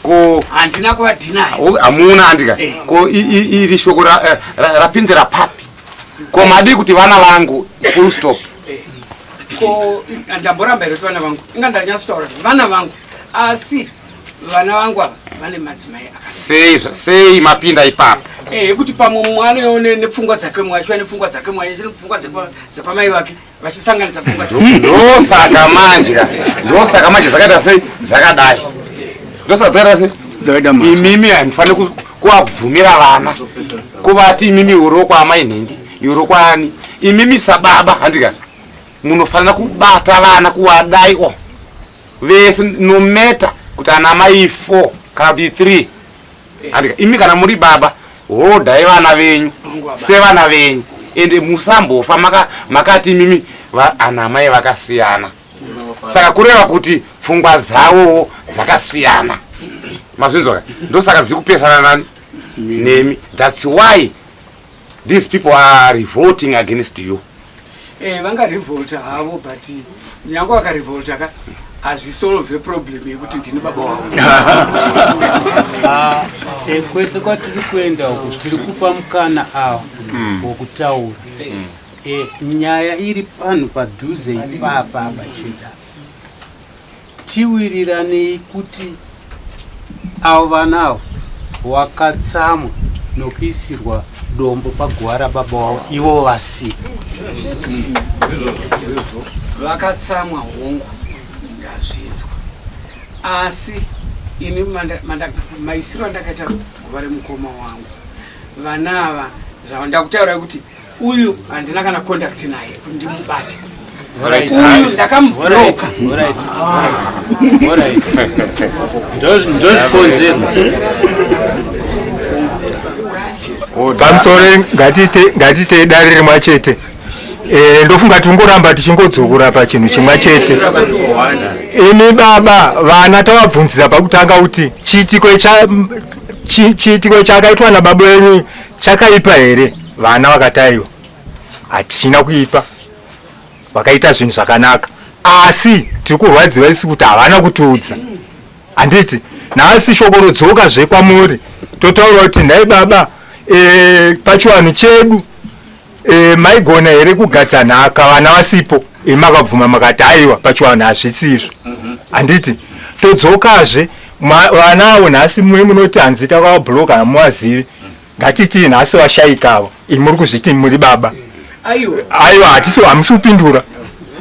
Ko handina kuvadeny. Hamuna handika. Ko iri shoko rapindira papi? Ko madii kuti vana vangu full stop? Ko ndamboramba here kuti vana vangu? Inga ndanyatsotaura kuti vana vangu, asi vana vangu ava vane madzimai aka. Sei sei mapinda ipapo? Kuti pamwe mumwe anoone nepfungwa dzake, mumwe achiva nepfungwa dzake, mumwe achiva nepfungwa dzekwamai vake, vachisanganisa pfungwa dzake. Ndosaka manje ka, ndosaka manje zvakaita sei zvakadai. Ndosaka zvakaita sei imimi hamufaniri kuvabvumira vana kuvati imimi uri wokwaamai nhingi, iwe wokwaani. Imimi sababa handika munofanira kubata vana kuvadai o vese no matter kuti ana mai 4 kana kuti 3 handika. Imi kana muri baba hodhai vana venyu sevana venyu, ende musambofa makati imimi ana mai vakasiyana. Saka kureva kuti pfungwa dzavowo dzakasiyana, mazvinzwa? Ndosaka dziri kupesana nani nemi. That's why these people are revolting against you. Vangarevolta havo, but nyange vakarevolta ka, hazvisolve problem yekuti ndini baba wavo. Ah, kwese kwatiri kuenda uku tiri kupa mukana awa wokutaura. Nyaya iri panhu padhuze ipapa apa chete. Tiwiriranei kuti avo vana avo wakatsamwa nokuisirwa dombo paguva rababa wavo ivo vasika. Vakatsamwa, hongu, ndazvinzwa, asi ini maisiro andakaita guva remukoma wangu, vana ava zvandakutaura kuti uyu handina kana contact naye kuti ndimubate. Uyu ndakamubloka. Ndozvikonzero. Pamusoro, ngatiite dare rimwe chete. Ndofunga tingoramba tichingodzokora pachinhu chimwe chete. Imi baba, vana tavabvunzisa pakutanga kuti chiitiko chakaitwa nababa venyu chakaipa here? Vana vakataiwa hatina kuipa, vakaita zvinhu zvakanaka, asi tiri kurwadziwa isu kuti havana kutiudza, handiti? Nhasi shoko rodzoka zvekwamuri, totaura kuti nhai baba, pachivanhu chedu maigona here kugadza nhaka vana vasipo? Makabvuma makati aiwa, pachivanhu hazvisi izvo, handiti? Todzokazve, vana avo nhasi mwe munoti hanzi takavabhuloka, hamuvazivi. Ngatiti nhasi vashaikavo, imi muri kuzviti muri baba. Aiwa. Aiwa, hatisi, hamusi kupindura.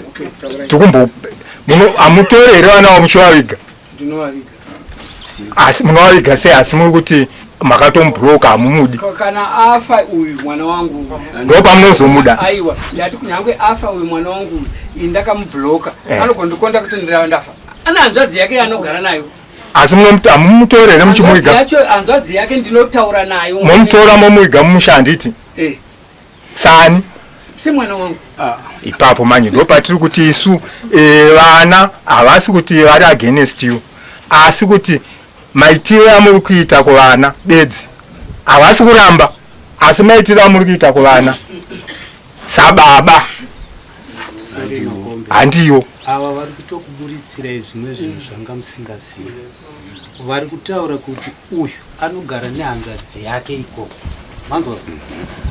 Okay, taurai. Tikumbo muno hamutore here vana vavo muchivaviga? Ndinovaviga. Asi munovaviga sei asi muri kuti makatomubhuloka, hamumudi? Kana afa uyu mwana wangu, Ndo pamunozomuda. Aiwa, ndati kunyange afa uyu mwana wangu uyu, ini ndakamubhuloka. Anogondikonda kuti ndirava ndafa, ana hanzvadzi yake yaanogara nayo. Asi hamumutore here Hanzvadzi muchimuviga? yacho, hanzvadzi yake ndinotaura nayo. Momutora momuviga mumusha, handiti? Eh. Sani? Semwana wangu. Ipapo manje ndo patiri kuti isu vana havasi kuti vari against you, asi kuti maitiro amuri kuita kuvana bedzi, havasi kuramba, asi maitiro amuri kuita kuvana sababa handiyo. Ava vari kutokuburitsira zvimwe zvinhu zvanga musingazivi. Vari kutaura kuti uyu anogara nehanzvadzi yake ikoko, manzwa?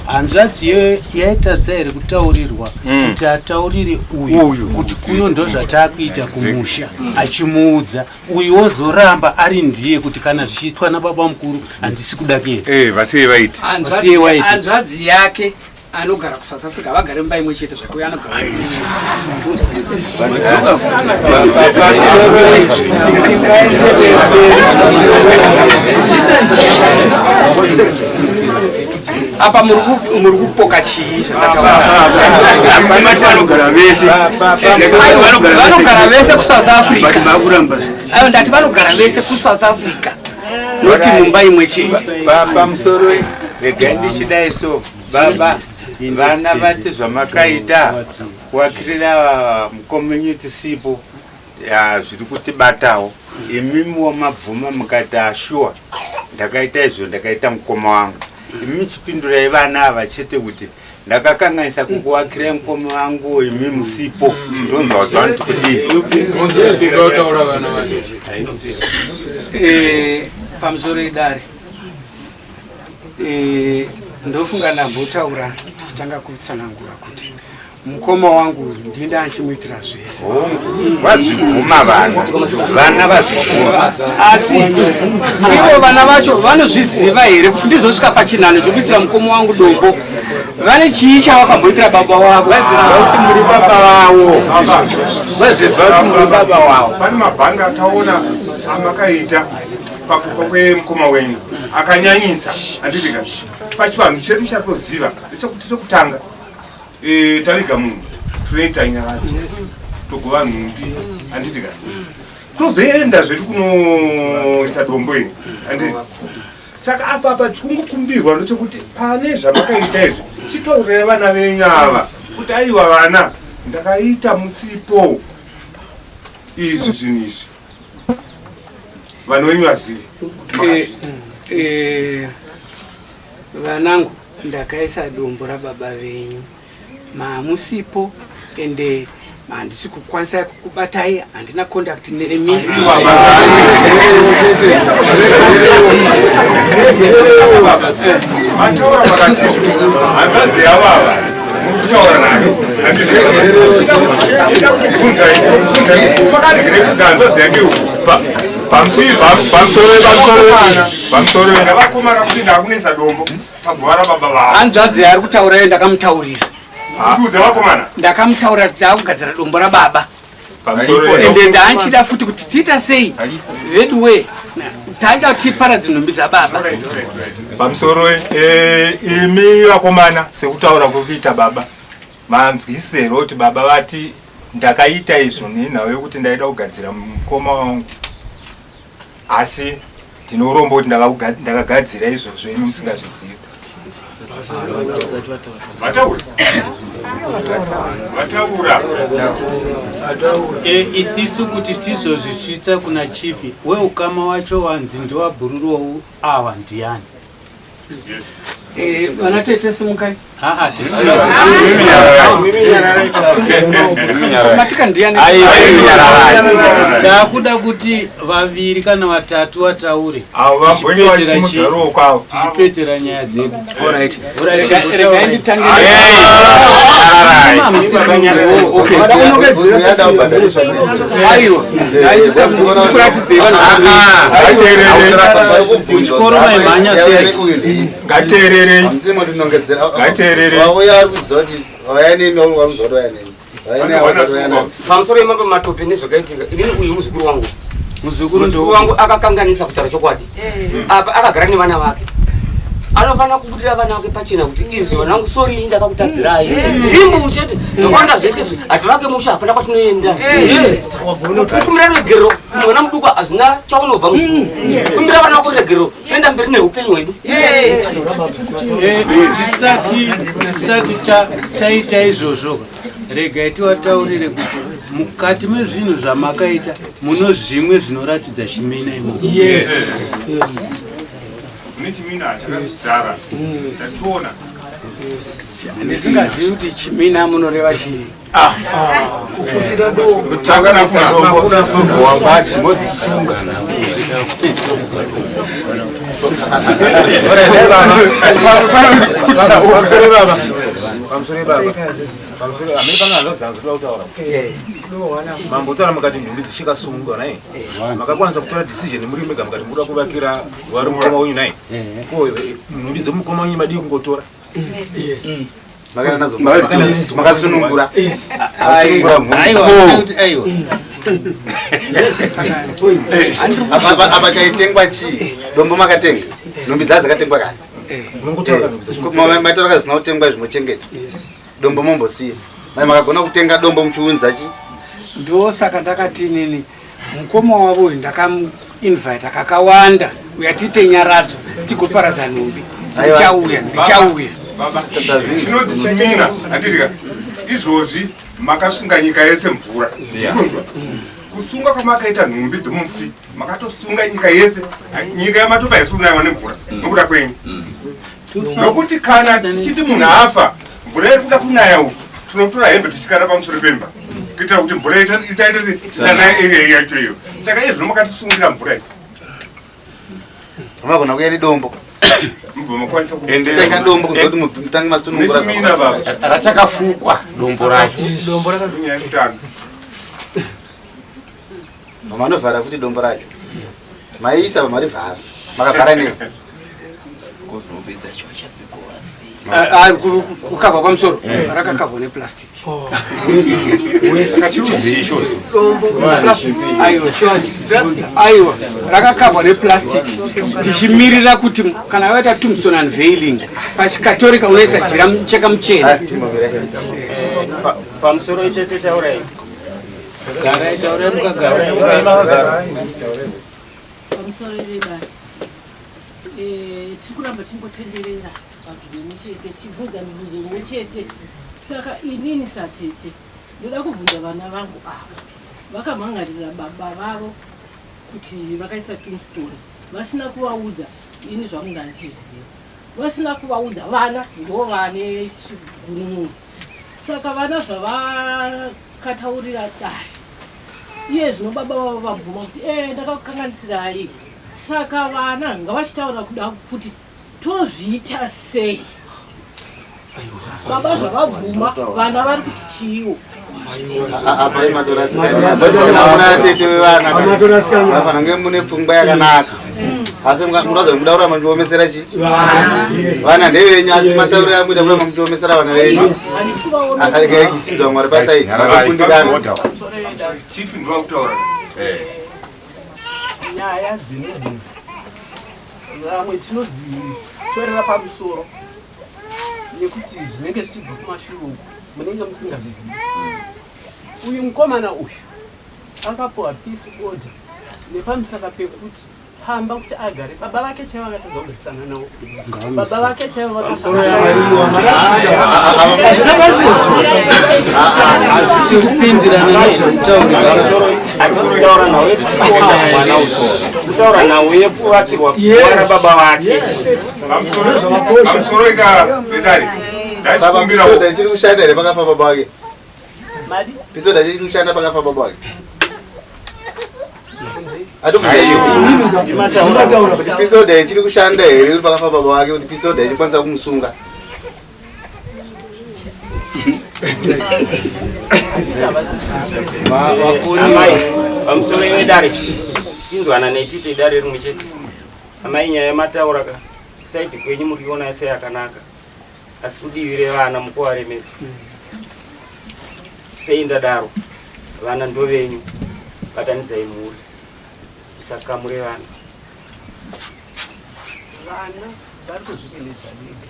Hanzvadzi iyoyo yaitadza here kutaurirwa kuti ataurire uyu Uyu. kuti kuno ndo zvataakuita kumusha, achimuudza uyu wozoramba ari ndiye kuti kana zvichiitwa nababa mukuru handisi kuda kuenda? Vasiyei vaite. Vasiyei waite. Hanzvadzi yake anogara kuSouth Africa, vagare mumba imwe chete zvake, uyo anogara. Apa muri kupoka chii? Vanogara vese. Vanogara vese kuSouth Africa. Vakuramba. Ayo, ndati vanogara vese kuSouth Africa, noti mumba imwe chete. Pamusoro. Regai ndichidai so baba vana vati zvamakaita kuakirira mucommunity sipo ya, zviri kutibatawo imimiwo mabvuma mukati ashuwa ndakaita izvo ndakaita mukoma wangu imi chipindurai vana ava chete kuti ndakakanganisa kukuwakirai mukoma wangu imi musipo ndonzwa kuti vanoti kudii. Pamusoro idare, ndofunga ndambotaura tichitanga kutsanangura kuti mukoma wangu uyu ndinda achimuitira zvese. Vazvibvuma vana, vana vazvibvuma. Asi ivo vana vacho vanozviziva here kuti ndizosvika pachinhano chekuitira mukoma wangu dombo? Vane chii chavakamboitira baba wavo? Vazviziva kuti muri baba vavo, vazviziva kuti muri baba vavo. Pane mabhanga ataona amakaita pakufa kwemukoma wenyu akanyanyisa, handiti ka? Pachivanhu chedu chatoziva ndechekuti chekutanga taviga munhu tinoita nyaradzo, togova nhumbi, handiti ka? Tozoenda zvedu kunoisa dombo iri, handiti? Saka apa apa tikungokumbirwa ndechekuti pane zvamakaita izvi chitaurirai vana venyu ava kuti aiwa vana ndakaita musipo izvi zvinhu izvi, vanhu venyu vazive kuti makazviita. Vanangu, ndakaisa dombo rababa venyu mamusipo, ende handisi kukwanisa kukubatai, handina contact nemi. Mataura makati hanzvadzi yavo ava muri kutaura nayo, ida kubvunza kubvunza makaregere kudza hanzvadzi yake uku. Pamusoro Vakomana kuti ndakunesa dombo paguva rababa vavo. Hanzvadzi yaari kutaura iyo ndakamutaurira. Kutiudza vakomana. Ndakamutaurira kuti taakugadzira dombo rababa, Pamusoro. Ende ndaanchida futi kuti tiita sei veduwe, taida kuti tiparadze nhumbi dzababa. Pamusoro, imi vakomana, sekutaura kwekuita baba, manzwisero kuti baba vati ndakaita izvo nenhau yekuti ndaida kugadzira mukoma wangu, asi ndinorombo kuti ndakagadzira izvozvo imi musingazvizivi. Vataura, vataura. Isisu kuti tizozvisvitsa kuna chief weukama wacho wanzi ndiwabhururuwo awa ndiani? Vana tete, simukai. Aa. Matika ndiani? Takuda kuti vaviri kana vatatu vataure. Avo vambonge vachisimudza ruoko avo. Tichipetera nyaya dzedu. Alright. Regai nditange. Okay. Aiwa, ndikuratidzei vanhu. Kuchikoro maimhanya sei? Ngateererei. Ngateererei. Vauya ari kuziva kuti vauya nemi, vari kuziva kuti vauya nemi. Vauya nemi, vari kuziva kuti vauya nemi. Pamusoro yemambo Matope, nezvakaitika, inini uyu muzukuru wangu. Muzukuru. Muzukuru wangu akakanganisa kutaura chokwadi. Apa akagara nevana vake, anofanira kubudira vana vake pachena kuti izvi vana vangu, sorry, ndakakutadzirai. Zimbu chete, zvakawanda zvese izvi hativake musha, hapana kwatinoenda. Yes. Kukumbira regerero mwana muduku hazvina chaunobva. Muzukuru, kumbira vana vako regerero, toenda mberi neupenyu hwedu. Tisati taita izvozvo, regai tiwataurire kuti mukati mezvinhu zvamakaita muno zvimwe zvinoratidza chimina imomo. Yes. Mune chimina chakazara tachiona. Ndisingazivi kuti chimina munoreva chii. Kufutira dombo. Wambati modzisunga. Pamusoro baba, pamusoro baba, pamusoro amene panga hanzvadzi kuda kutaura. Mambotaura mukati nhumbi dzichikasungwa nai, makakwanisa kutora decision muri mega mukati mukuda kuvakira vari mukoma wenyu nai. Ko nhumbi dzemukoma wenyu madii kungotora? Makaenda nadzo, makasunungura, makasunungura mhuri. Aiwa. Apa chaitengwa chii? Dombo makatenga, nhumbi dzaa dzakatengwa kare. Maitaura zvisina kutengwa zvimochengeta, dombo mombosiya. Mai makagona kutenga dombo muchiunza chi Ndosaka ndakati inini mukoma wavo uyu ndakamuinvita kakawanda uya tiite nyaradzo tigoparadza nhumbi. Ndichauya, ndichauya. Baba, chinonzi chimina handirika izvozvi makasunga nyika yese mvura. Kunzwa kusunga kwamakaita nhumbi dzemufi, makatosunga nyika yese. Nyika yamatopa haisi kunaiwa nemvura nokuda kwenyu, nokuti kana tichiti munhu afa, mvura iri kuda kunaya uku, tinotora hembe tichikanda pamusoro pemba kuitira kuti mvura isaite isanaya area yacho iyo. Saka izvino makatisungira mvura iyi. Unogona kuya nedombo. Mubva makwanisa Tenga dombo kunze kuti mutange masunungura. Nechimina, baba. Rachakafukwa dombo racho. Dombo Nyaya yekutanga. Manovhara futi dombo racho. Maisa pamarivhara. Makavhara nei? Kukavha pamusoro rakakavhwa neplastic. Aiwa, aiwa, rakakavhwa neplastic tichimirira kuti kana vaita tombstone unveiling pachikatorika unoisa jira mucheka muchena. Pamusoro itete, taurai. Garai, taurai mukagara. Pamusoro vedare, tiri kuramba tichingotenderera panzvimbo imwe chete, tichibvunza mibvunzo imwe chete. Saka inini satete ndoda kubvunza vana vangu ava vakamhangarira baba vavo kuti vakaisa tombstone vasina kuvaudza. Ini zvangu ndandichizviziva, vasina kuvaudza. Vana ndo vane chigunun'unu. Saka vana zvavakataurira dare iye zvino, baba vavo vabvuma kuti ndakakukanganisirai. Saka vana ngavachitaura kuda kuti tozviita sei. Baba zvavabvuma, vana vari kuti chiiwo? Apa matorasika tete vevana vafana nge mune pfungwa yakanaka, asi munoza muda kuramba muchiomesera chi vana ndevenyu, asi matauriro amuita kuramba muchiomesera vana venyu kuchinzwa Mwari pasai makundikana. Chief, ndova kutaura. Nyaya dzine vamwe tinodzitorera pamusoro nekuti zvinenge zvichibva kumashure uku munenge musingazvizivi. Uyu mukomana uyu akapuwa peace order nepamusaka pekuti pamba kuti agare baba vake chaivo vakatadza kugarisana navo, baba vake chaivo. Hazvisi kupindirana nezvekutaurira. Kutaura nhau yekuvakirwa kuwana baba vake. Pamusoro ika vedare, ndachikumbirawo. Pisoda ichiri kushanda here pakafa baba vake? Pisoda ichiri kushanda pakafa baba vake? Kuti pisoda ichiri kushanda here kuti pakafa baba vake, kuti pisoda ichikwanisa kumusunga? Amai, pamusoro wedare, inzwana netite idare rimwe chete. Amai, nyaya yamataura ka side kwenyu muriona seyakanaka, asi kudivi revana mukuvaremedza. Sei ndadaro? Vana ndovenyu, batanidzai mhuri, musakamure vana. Vana vari kuzviremedza vega.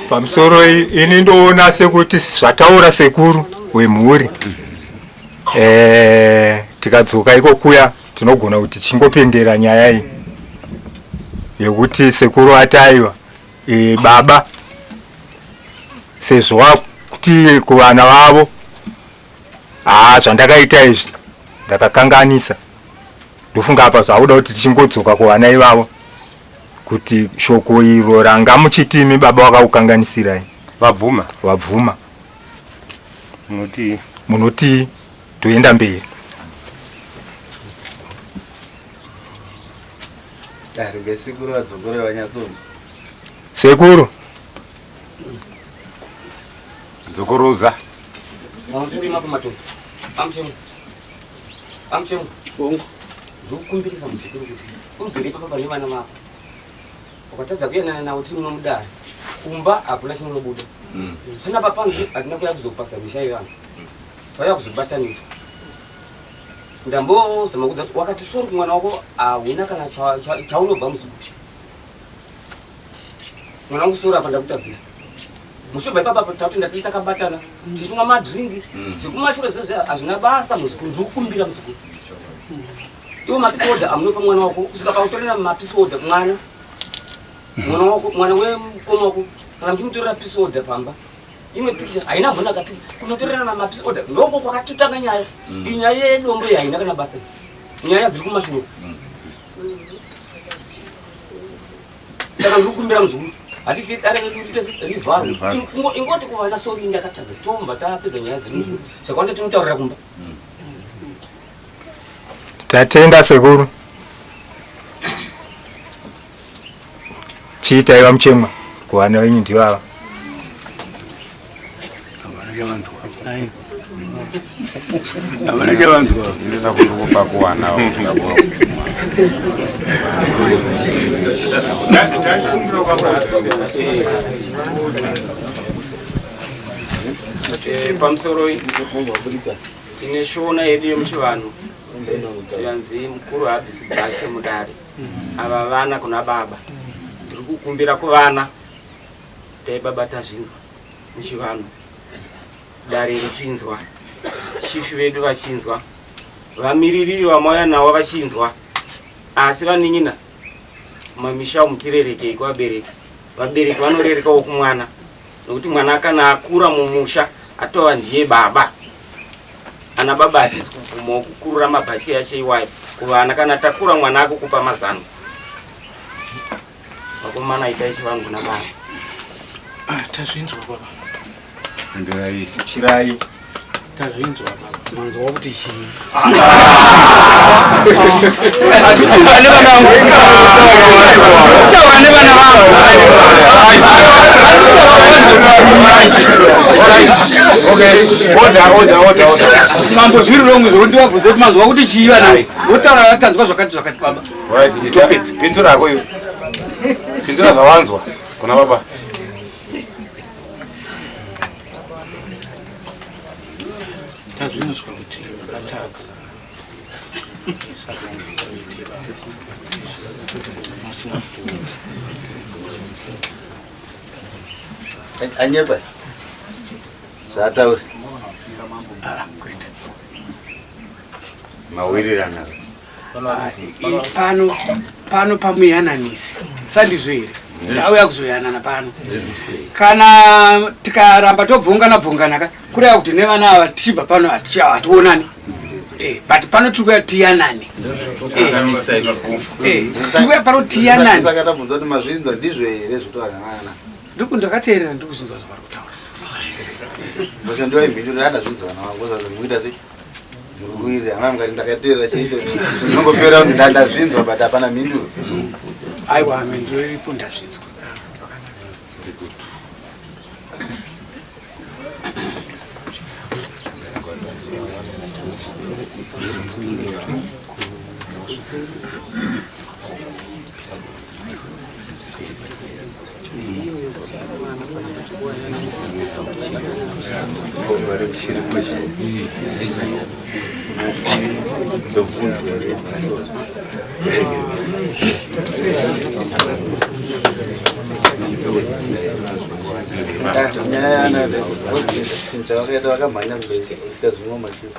Pamusoro, ini ndoona sekuti zvataura sekuru wemhuri, tikadzoka iko kuya tinogona kuti tichingopendera nyaya iyi yekuti sekuru ataiwa baba sezvo wakuti kuvana vavo, haa, zvandakaita izvi ndakakanganisa. Ndofunga apa zvakuda kuti tichingodzoka kuvana ivavo kuti shoko iro ranga muchitimi baba wakakukanganisirai. Vabvuma. Vabvuma. Munotii? Munotii? Toenda mberi. Dare ngesekuru vadzokorera vanyatsonzwa. Sekuru. Dzokorodza. Amuchemu, ndokukumbirisa muzukuru kuti urugere papa pane vana vako. Ukatadza kuyanana navo tiri muno mudare, kumba hakuna chinonobuda. Panapa panze hatina kuya kuzopasa misha yevanhu, tauya kuzobatanidzwa. Ndambozama kudza kuti wakati sori kumwana wako hauna kana chaunobva. Muzukuru, mwana wangu, sori apa ndakutadzira. Muchibva ipapa tauti ndatisi takabatana tichimwa madrinks. Zvekumashure zvezve hazvina basa. Muzukuru, ndikukumbira muzukuru. Iwo mapeace order amunopa mwana wako kusvika pakutorera mapeace order mwana. Mwana wako mwana wemukoma wako kana muchimutorera peace order pamba. Imwe picture haina mbonaka picture. Kunotorerana mapeace order ndoko kwakatotanga nyaya. Iyi nyaya yedombo iyi haina kana basa. Nyaya dziri kumashure. Saka ndiri kukumbira muzukuru hatiti dare redu rite rivharwe. Ingoti kuvana sorry ndakatadza tobva tapedza nyaya dziri muzukuru. Saka wanda tinotaurira kumba. Tatenda sekuru. Chiitai vamuchemwa kuvana venyu ndivava. Havana chavanzwa. Ndinoda kupa kuwana. Pamusoro tine shona yedu yemuchivanhu yanzi mukuru haabvisi bhatye mudare. Ava vana kuna baba, ndiri kukumbira kuvana dai baba tazvinzwa muchivanhu, dare richinzwa, chifi vedu vachinzwa, vamiririri vamauya navo vachinzwa, asi vanin'ina mumamisha umu tirerekei kuvabereki. Vabereki vanorerekawo kumwana, nokuti mwana kana akura mumusha atova ndiye baba. Ana baba hatisi kubvumawo kukurura mabhatye yacho iwayo kuvana. Kana takura mwana akukupa mazano. Vakomana itai chivangu kuna baba. Tazvinzwa baba. Pindurai. Chirai. Tazvinzwa baba. Manzwa kuti chii? Kutaura nevana vangu. Order, order, order, order. Mambo zviri wrong izvo ndivabvunze kuti manzwa kuti chii vana. Votaura vatanzwa zvakati zvakati baba. Right, ita pindura hako iwe. Pindura zvawanzwa kuna baba. Tazvinzwa kuti vakatadza. Isarongwa musina kutiudza. Anyepa zvaataura. Mawirirana. Pano pano pamuyananisi sandizvo here? Tauya kuzoyanana pano. Kana tikaramba tobvongana bvongana ka kureva kuti nevana ava tichibva pano hationani. But pano tiri kuya tiyanane. Tiri kuya pano tiyanane. Saka tabvunza kuti mazvinzwa ndizvo here zvotaura nevana? Ndiku ndakateerera ndiri kuzvinzwa zvavari kutaura. Vashandiwa imhinduro yandazvinzwa vana vangu zvazo mukuita sei? Muri kuwirirana hama mukati ndakateerera chaito zvinongopera kunzi ndazvinzwa but hapana mhinduro. Aiwa mhinduro iripo ndazvinzwa. Nyaya yana chinhu chavakaita vakamhanya kumberi kusiya zvimwe mashure.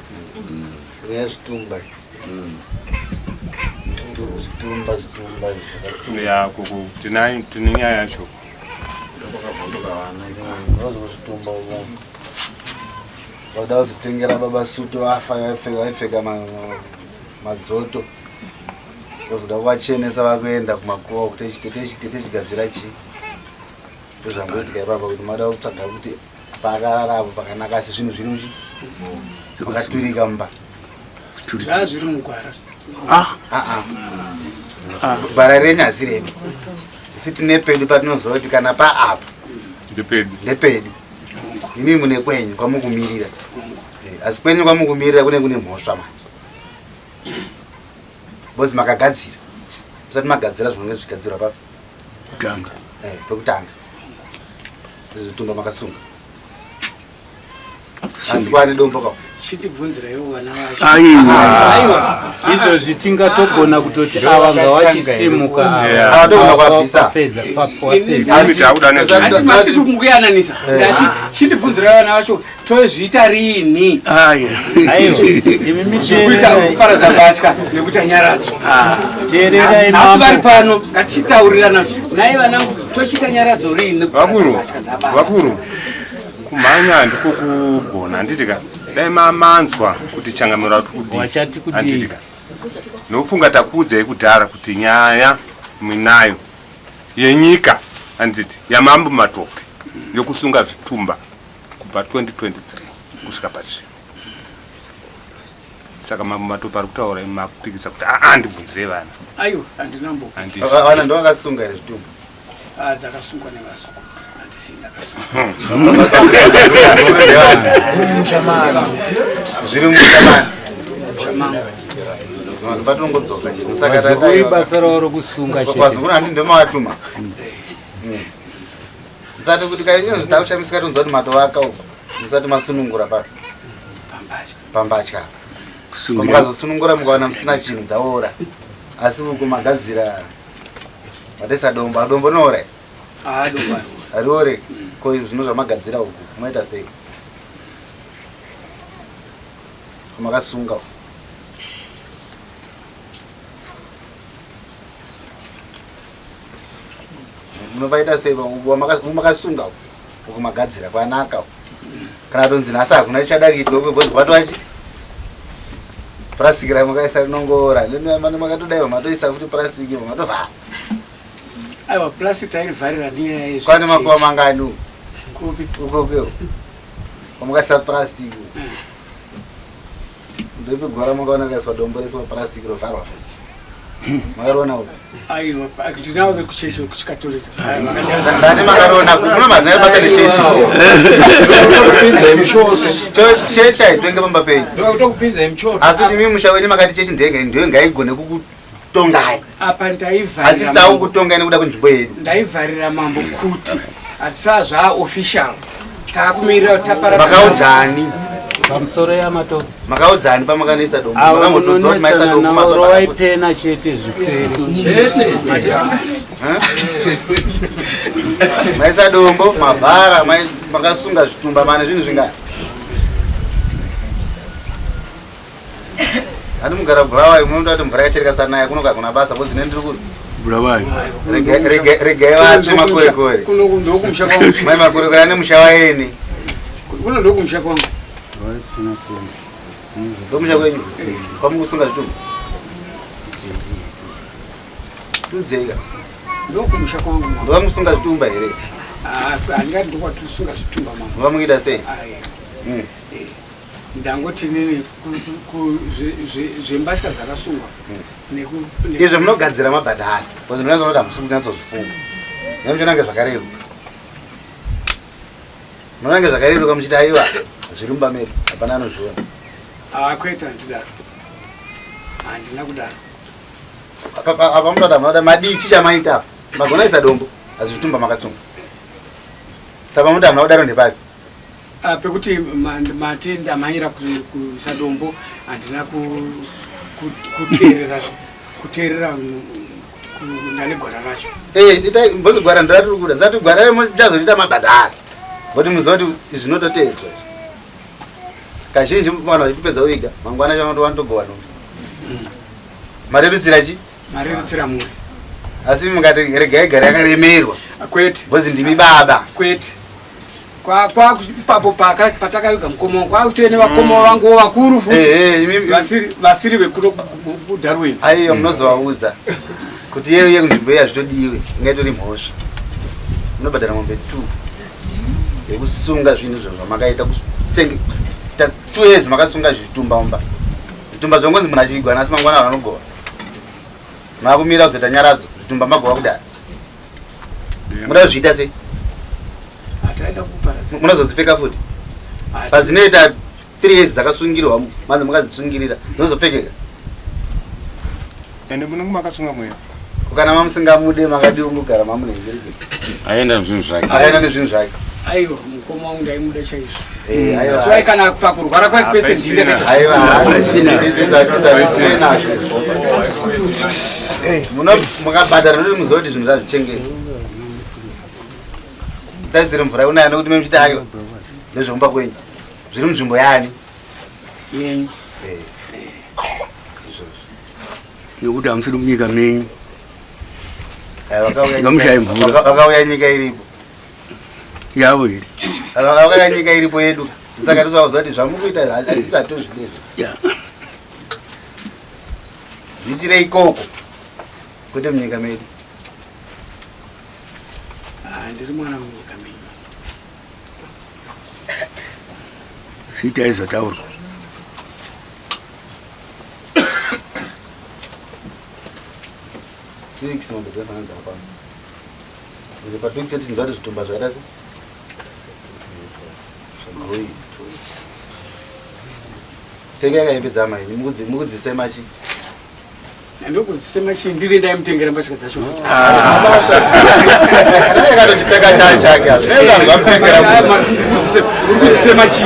Nyaya yezvitumba. Zvitumba zvitumba zvakasungwa. Ya, kuku tinayo tine nyaya yacho. Zvitumba vada kuzotengera baba sutu vafa vaipfeka madzoto. Vozoda kuvachenesa vakuenda kumakuva kuti tichigadzira chii. Ndozvangoitika ipapa kuti mada kutsvaga kuti pakarara apo pakanaka asi zvinhu zviri muchi makaturika mumba. Zvazviri mugwara. Gwara renyu hasi redu. Isi tine pedu patinoziva kuti kana paapa ndepedu. Ndepedu. Imi mune kwenyu kwamukumirira. Asi kwenyu kwamukumirira kune kune mhosva manje. Bozi makagadzira. Musati magadzira zvinenge zvichigadzirwa papi? Kutanga. Pekutanga. Zvitumba makasunga. Asi kwane dombo kapo. Chindibvunziraiwo vana vacho. Aiwa. Izvozvi tingatogona kutoti ava ngawachisimuka Ava togona kuabvisa. Wapedza, wapedza. Mati mukuyananisa. Ndati chindibvunzirai vana vacho tozviita riini? Aiwa. Zvekuita kuparadza mbatya nekuita nyaradzo. Teererai Asi vari mambo. pano ngatichitaurirana naye vanangu tochiita nyaradzo riini? Vakuru, vakuru, kumhanya ndiko kugona handiti ka dai mamanzwa kuti changamiro ari kudii Wachati kudii? handiti ka nokufunga takuudzai kudhara kuti nyaya muinayo yenyika handiti yamambo matope yokusunga zvitumba kubva 2023 kusvika pazvino saka mambo matope ari kutaura imi makupikisa kuti aa ndibvunzirei vana Aiwa, handina mbo. Handiti. Vana ndovakasunga here zvitumba? Ah, dzakasungwa nevasuku. Handisi ndakasunga. Zviri mumusha mani. Musha mangu. Patinongodzoka chete. Saka Vazukuru ibasa ravo rokusunga chete. Vazukuru handi ndomavatuma. Musati kuti kaizvino takushamisika tonzwa kuti matovaka uko. Musati masunungura papi. Pambatya. Mukazosunungura mukawana musina chinhu dzaora. Asi uko magadzira matoisa dombo, dombo rinoora here? Ah, dombo hariori. Hariore. Ko zvino zvamagadzira uku munoita sei? Makasunga uku. Munopaita sei makasunga uku? Uku magadzira kwanaka uku. Kana tonzi nhasi hakuna chichada kuitwa uku because watova chi purasiki ramakaisa rinongoora. Makatodaiwa matoisa futi purasiki matovhara. Aiwa, plastic tairivharira nenyaya yezve. Kwane makuva mangani uku? Kupi? Uko uko. Kwamakaisa purasiki uku. Ndoipi gora makaona rikaiswa dombo raiswa purasiki rovharwa. Makariona uku? Aiwa, ndinavo vekuchechi vekuchikatolika. Ndani makariona uku? Muno mazina basa rechechi. Chechi haitenge pamba penyu. Ndokupinza muchoto. Asi kuti imi musha wenyu makati chechi ndenge ndiyo ngaigone kukutongai. Apa Asi ndaivharira sitawo mambo. kukutongai nekuda kwenzvimbo yedu. Ndaivharira mambo kuti hatisaa zvaaofficial. Taakumirira taparadza. Makaudzani? Pamusoro yamatope. Makaudzani pamakanoisa dombo? Ava Makambotodzwa kuti maisa munonetsana dombo navo mabva rovai pena chete zvipere. Maisa dombo, mavhara, makasunga zvitumba mane zvinhu zvingani? Handi mugara Bulawayo munoda kuti mvura yachereka sanaya kuno kakuna basa because ne ndiri ku Bulawayo. Regai vatsve makorekore. Kuno ndokumusha kwangu. Mai makorekore ane musha waeni. Kuno ndokumusha kwangu. Ndomusha kwenyu. Kwamukusunga zvitumba. Tudzeka. Ndokumusha kwangu. mambo. Ndokamusunga zvitumba here? Ah, handingati ndokwatisunga zvitumba mambo. Ndokamukuita sei? Aiwa. Mm. Ndangoti nini zvembatya dzakasungwa Izvo munogadzira mabhadhara. Because ndinoona kuti hamusi kunyatsozvifunga. Nemuchiona kunge zvakareruka. Munoona kunge zvakareruka muchiti aiwa zviri mumba medu hapana anozviona. Ah, kwete handidaro. Handina kudaro. Apa munoda munoda madii chi chamaita apa? Magona isa dombo asi zvitumba makasunga. Saka munoda hamuna kudaro ndepapi? Ah, pekuti mati ndamhanyira kuisa dombo handina kuteerera kuteerera ndane gwara racho. Eh, itai mbozi gwara ndoratiri kuda. Ndati gwara muchazoita mabhadhara. Kuti muzive kuti izvi zvinototeedzwa izvi. Kazhinji vanhu vachipedza kuviga mangwana chanoto vanotogowa nhumbi. Marerutsira chi? Marerutsira mhuri. Asi mukati regai gare yakaremerwa. Kwete. Mbozi ndimi baba. Kwete. Kwa kwa ipapo paka patakaviga mukoma wangu kwakutoe nevakoma vangu vakuru futi Eh, eh, imi- vasiri vasiri vekuno kuDarwin. Aiyo munozovaudza kuti yeyo yekunzvimbo iya zvitodiwe ingaitori mhosva. Munobhadhara mombe 2 yekusunga zvinhu izvo zvamakaita kutenge ta 2 years makasunga zvitumba mumba. Zvitumba zvongozi munhu achivigwa nhasi mangwana vanhu vanogowa. Makumira kuzoita nyaradzo zvitumba magowa kudara. Munoda kuzviita sei? Hataida kuparadza. Munozodzipfeka futi? Padzinoita 3 years dzakasungirwa manzi makadzisungirira dzinozopfekeka. Ende munenge makasunga mweya. Ko kana mamusingamude makadii kungogara mamunhengeri? Aenda nezvinhu zvake. Akaenda nezvinhu zvake. Aiwa mungu. Mukoma wangu ndaimuda chaizvo. Eh, aiwa. So kana pakurwara kwake kwese ndini ndakaita. Mukabhadhara noti muziva kuti zvinhu zvazvichengeta taisire mvura kunaya nekuti memuchiti aiwa ndezvekumba kwenyu zviri munzvimbo yaani yenyu Eh. Nekuti hamusiri munyika menyu. Eh, vakauya Ngamushaye mvura. Vakauya nyika iripo yavo here? Vakauya nyika iripo yedu, saka tozakuziva kuti zvamukuita hatisatozvidezvo. Zviitire ikoko kwete munyika medu. Ah, ndiri mwana wemunyika menyu. Sitai zvataurwa. Felix mombe dzinofanira dzakakwana. Ende patwiki seti tinzwa kuti zvitumba zvakaita se zvagoyi. Tengai kahembe dzamai mukudzisema chii? Ndokudzisema chii ndiri ndaimutengera mbatya dzacho. Akatochipfeka chake Urikudzisema chii?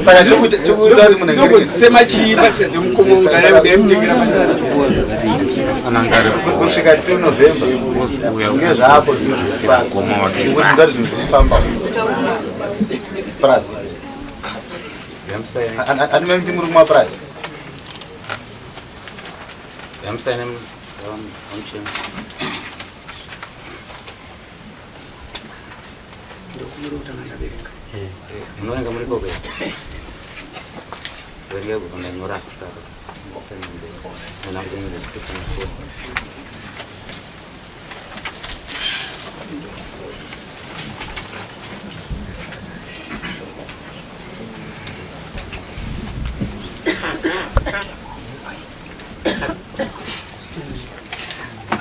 Saka tikuita kuti munhu Ndokudzisema chii mbatya dzemukoma wangu ndaimutengera mbatya dzacho. Kusvika 2 November ngezvapo zvinhu zviri kuti zvinhu zvirikufamba purazi. Ani muri kumapurazi? Munoverenga muri koko verenga kubva ndanyora.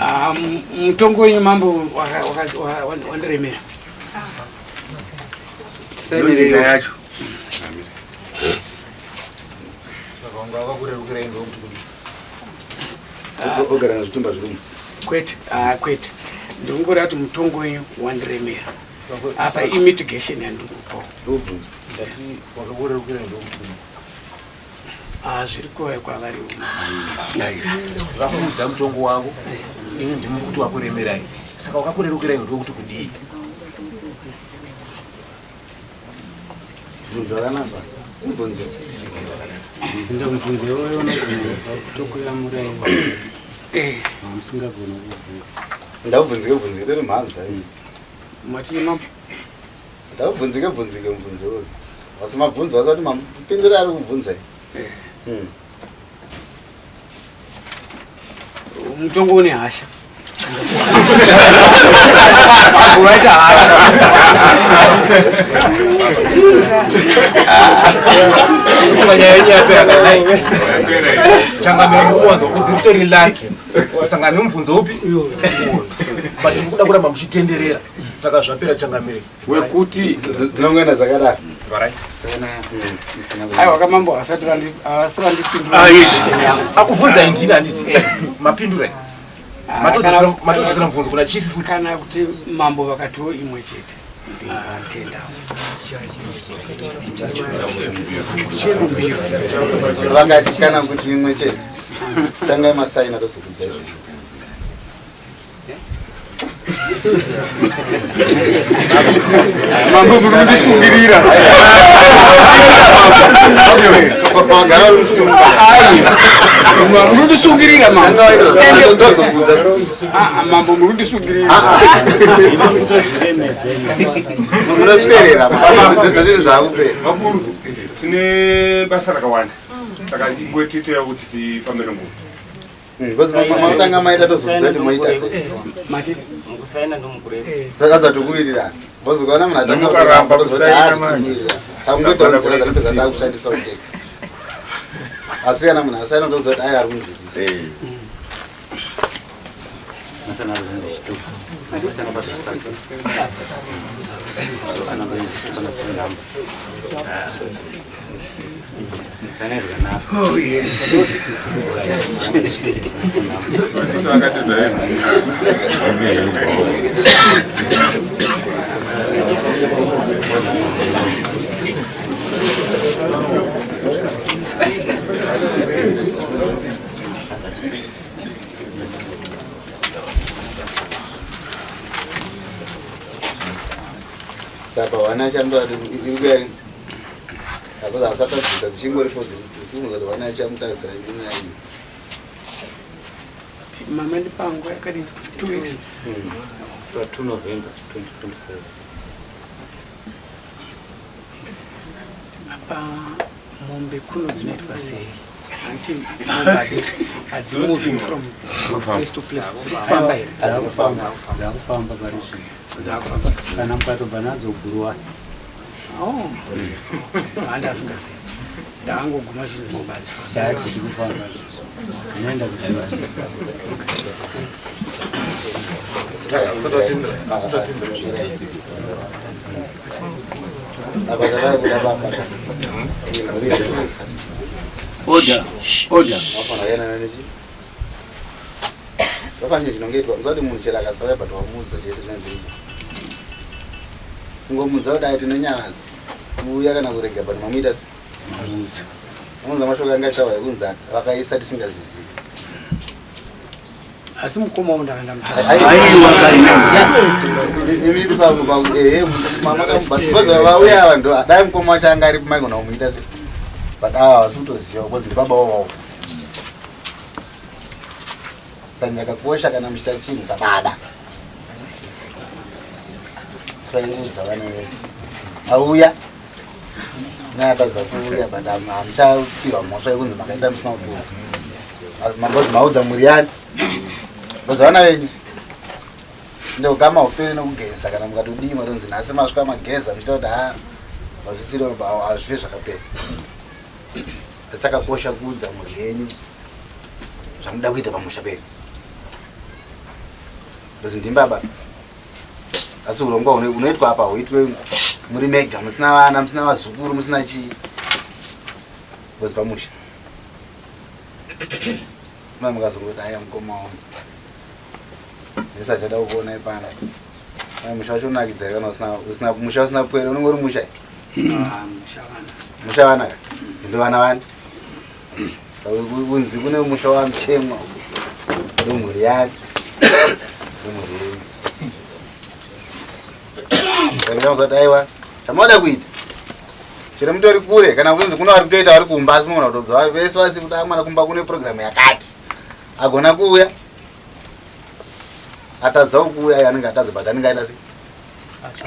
Ah, mutongo wenyu mambo wandiremera. Nyika yacho. Saka wanga wakakurerukirai ndokuti kudii? Ogara nezvitumba zvirimo. Kwete, ah, kwete. Ndikungoreva kuti mutongo wenyu wandiremera. Apa imitigation yandikupawo. Ndati wakakurerukirai ndokuti kudii? Ah, zviri kuva kwavari. Vakuudza mutongo wavo, ini ndimi kuti wakuremerai, saka wakakurerukirai ndokuti kudii? Bvunzo rakanaka. Mubvunzo. Enda mubvunzo iwoyo unogona kutokuyamurai musingagoni kubvunza. Ndabvunzike bvunzike tori mhanza. Mati mambo. Ndabvunzike bvunzike mubvunzo uyu. Asi mabvunzo asati mapindura ari kubvunza. Mutongo une hasha. Mambo vaita hasha. Nyaya yenyu yapera kadai. Changamire mukuwanza kuti ritori laki kusangana nemubvunzo upi, but mukuda kuramba muchitenderera, saka zvapera changamire. Wekuti dzinongoenda dzakadaro. Aiwa kamambo asati vandipindura. Akubvunza indini handiti mapindura, matodzosera mubvunzo kuna chief futi. Kana kuti mambo vakatiwo imwe chete ndingatendawo. Chirumbiro. Vakati kana kuti imwe chete. Tangai masaina tozokudza izvozvo. Mambo muri kundisungirira. Wagara uri musungwa. Muri kundisungirira mambo. Ndozokudza. Ah, mambo muri kundisungirira. Munoswerera zvinhu zvakupera. Vakuru, tine basa rakawanda, saka ingotiitira kuti tifambe nenguva. Because makutanga maita tozokudza kuti moita sei. Mati Mukusaina ndomukureva. Takadza tokuwirirana. Because ukaona munhu atanga Mukaramba kusaina manje. Takungoita nzira dzanopedza takushandisa kuteka. Asi kana munhu asaina ndokuudza kuti ai ari kunzwisisa. Oh, yes. Sapa wana chamutati iri kuya apo asatadzisa dzichingoripo dzikuti wana chamutarisira nyaya iyi. Mama ndipango yakadini 2 weeks. So 2 November 2025. Apa mombe kuno dzinoitwa sei? Hanti mombe hadzimoving from place to place, dzirikufamba here? Dzakufamba, dzakufamba pari zvino. Dzakufamba. Kana mukatobva nadzo Bhuruwayo. Oh, handi asingazivi, ndakangoguma chinzi mombe hadzifambi. Dziri kufamba zvizvo. Inoenda kuzvivasa. Apa takabuda baba. Order, order. Vafana yanana nechi. Vafana chinongoitwa musati munhu chero akasauya but wamuudza chete zvinenge zviripo. Kungomudza kudai tinonyaradza. Kuuya kana kurega but mamuita se. Mamuudza mashoko anga achitaura ekunzi vakaisa tisingazvizivi. Asi mukoma wangu ndakanda. Imimi vauya ava ndo dai mukoma wacho anga aripo maigona kumuita se, but ava havasi kutoziva because ndibaba wavo. Saka chakakosha kana muchiita chinhu sababa taiudza vana vese auya neatadza kuuya, but hamuchapiwa mhosva yekunzi makaita musina kupiwa mambozi maudza mhuri yani because vana venyu ndokama upere nokugeza kana mukatodii matonzi nhasi masvika mageza muchita kuti ha vasisiri hazvife zvakapera. Chakakosha kuudza mhuri yenyu zvamuda kuita pamusha penyu because ndimbaba, asi urongwa hunoitwa apa huitwe muri mega, musina vana, musina vazukuru, musina chii, because pamusha mai mukazongoti aya mukoma wangu nesachada kukuonai pano. Mai musha wacho unakidzai kana usina musha usina pwere unenge uri musha. Musha vana. Musha vana ka ndo vana vani kunzi kune musha wamuchemwa ndomhuri yake ndomhuri yenyu. Saka aiwa chamoda kuita chero mutori kure kana kunzi kuna vari kutoita vari kumba, asi munogona kutobva vese vasi kuti amwana kumba kune programu yakati agona kuuya, atadzawo kuuya ayo anenge atadza, but anenge aita sei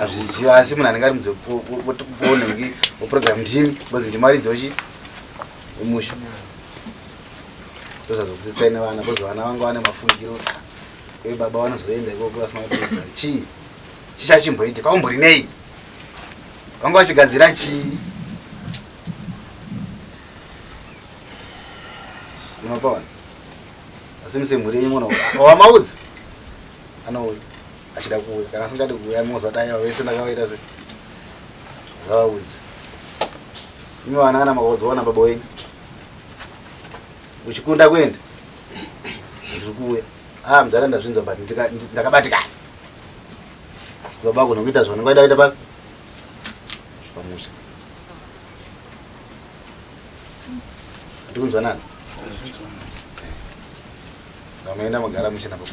azviziva, asi munhu anenge ari mudzeponhengi weprogram ndimi because ndimaridzi wechi wemusha. Ndozvazokusitsai nevana because vana vanga vane mafungiro uye baba vanozoenda ikoko vasina kutoita chii chichachimboita kaumbori nei vanga vachigadzira chii unopaona, asi musemhuri yenyu muno wamaudza anouya achida kuuya, kana asingadi kuuya mozwa dai vese ndakavaita se ndakavaudza. Imi vana kana makaudzaona baba wenyu uchikunda kuenda ndiri kuuya, ah mudhara ndazvinzwa but ndakabatikana, baba agona kuita zvaunenge waida kuita papi pamusha. Ndikunzwanana? Vamaenda magara mushe nababa.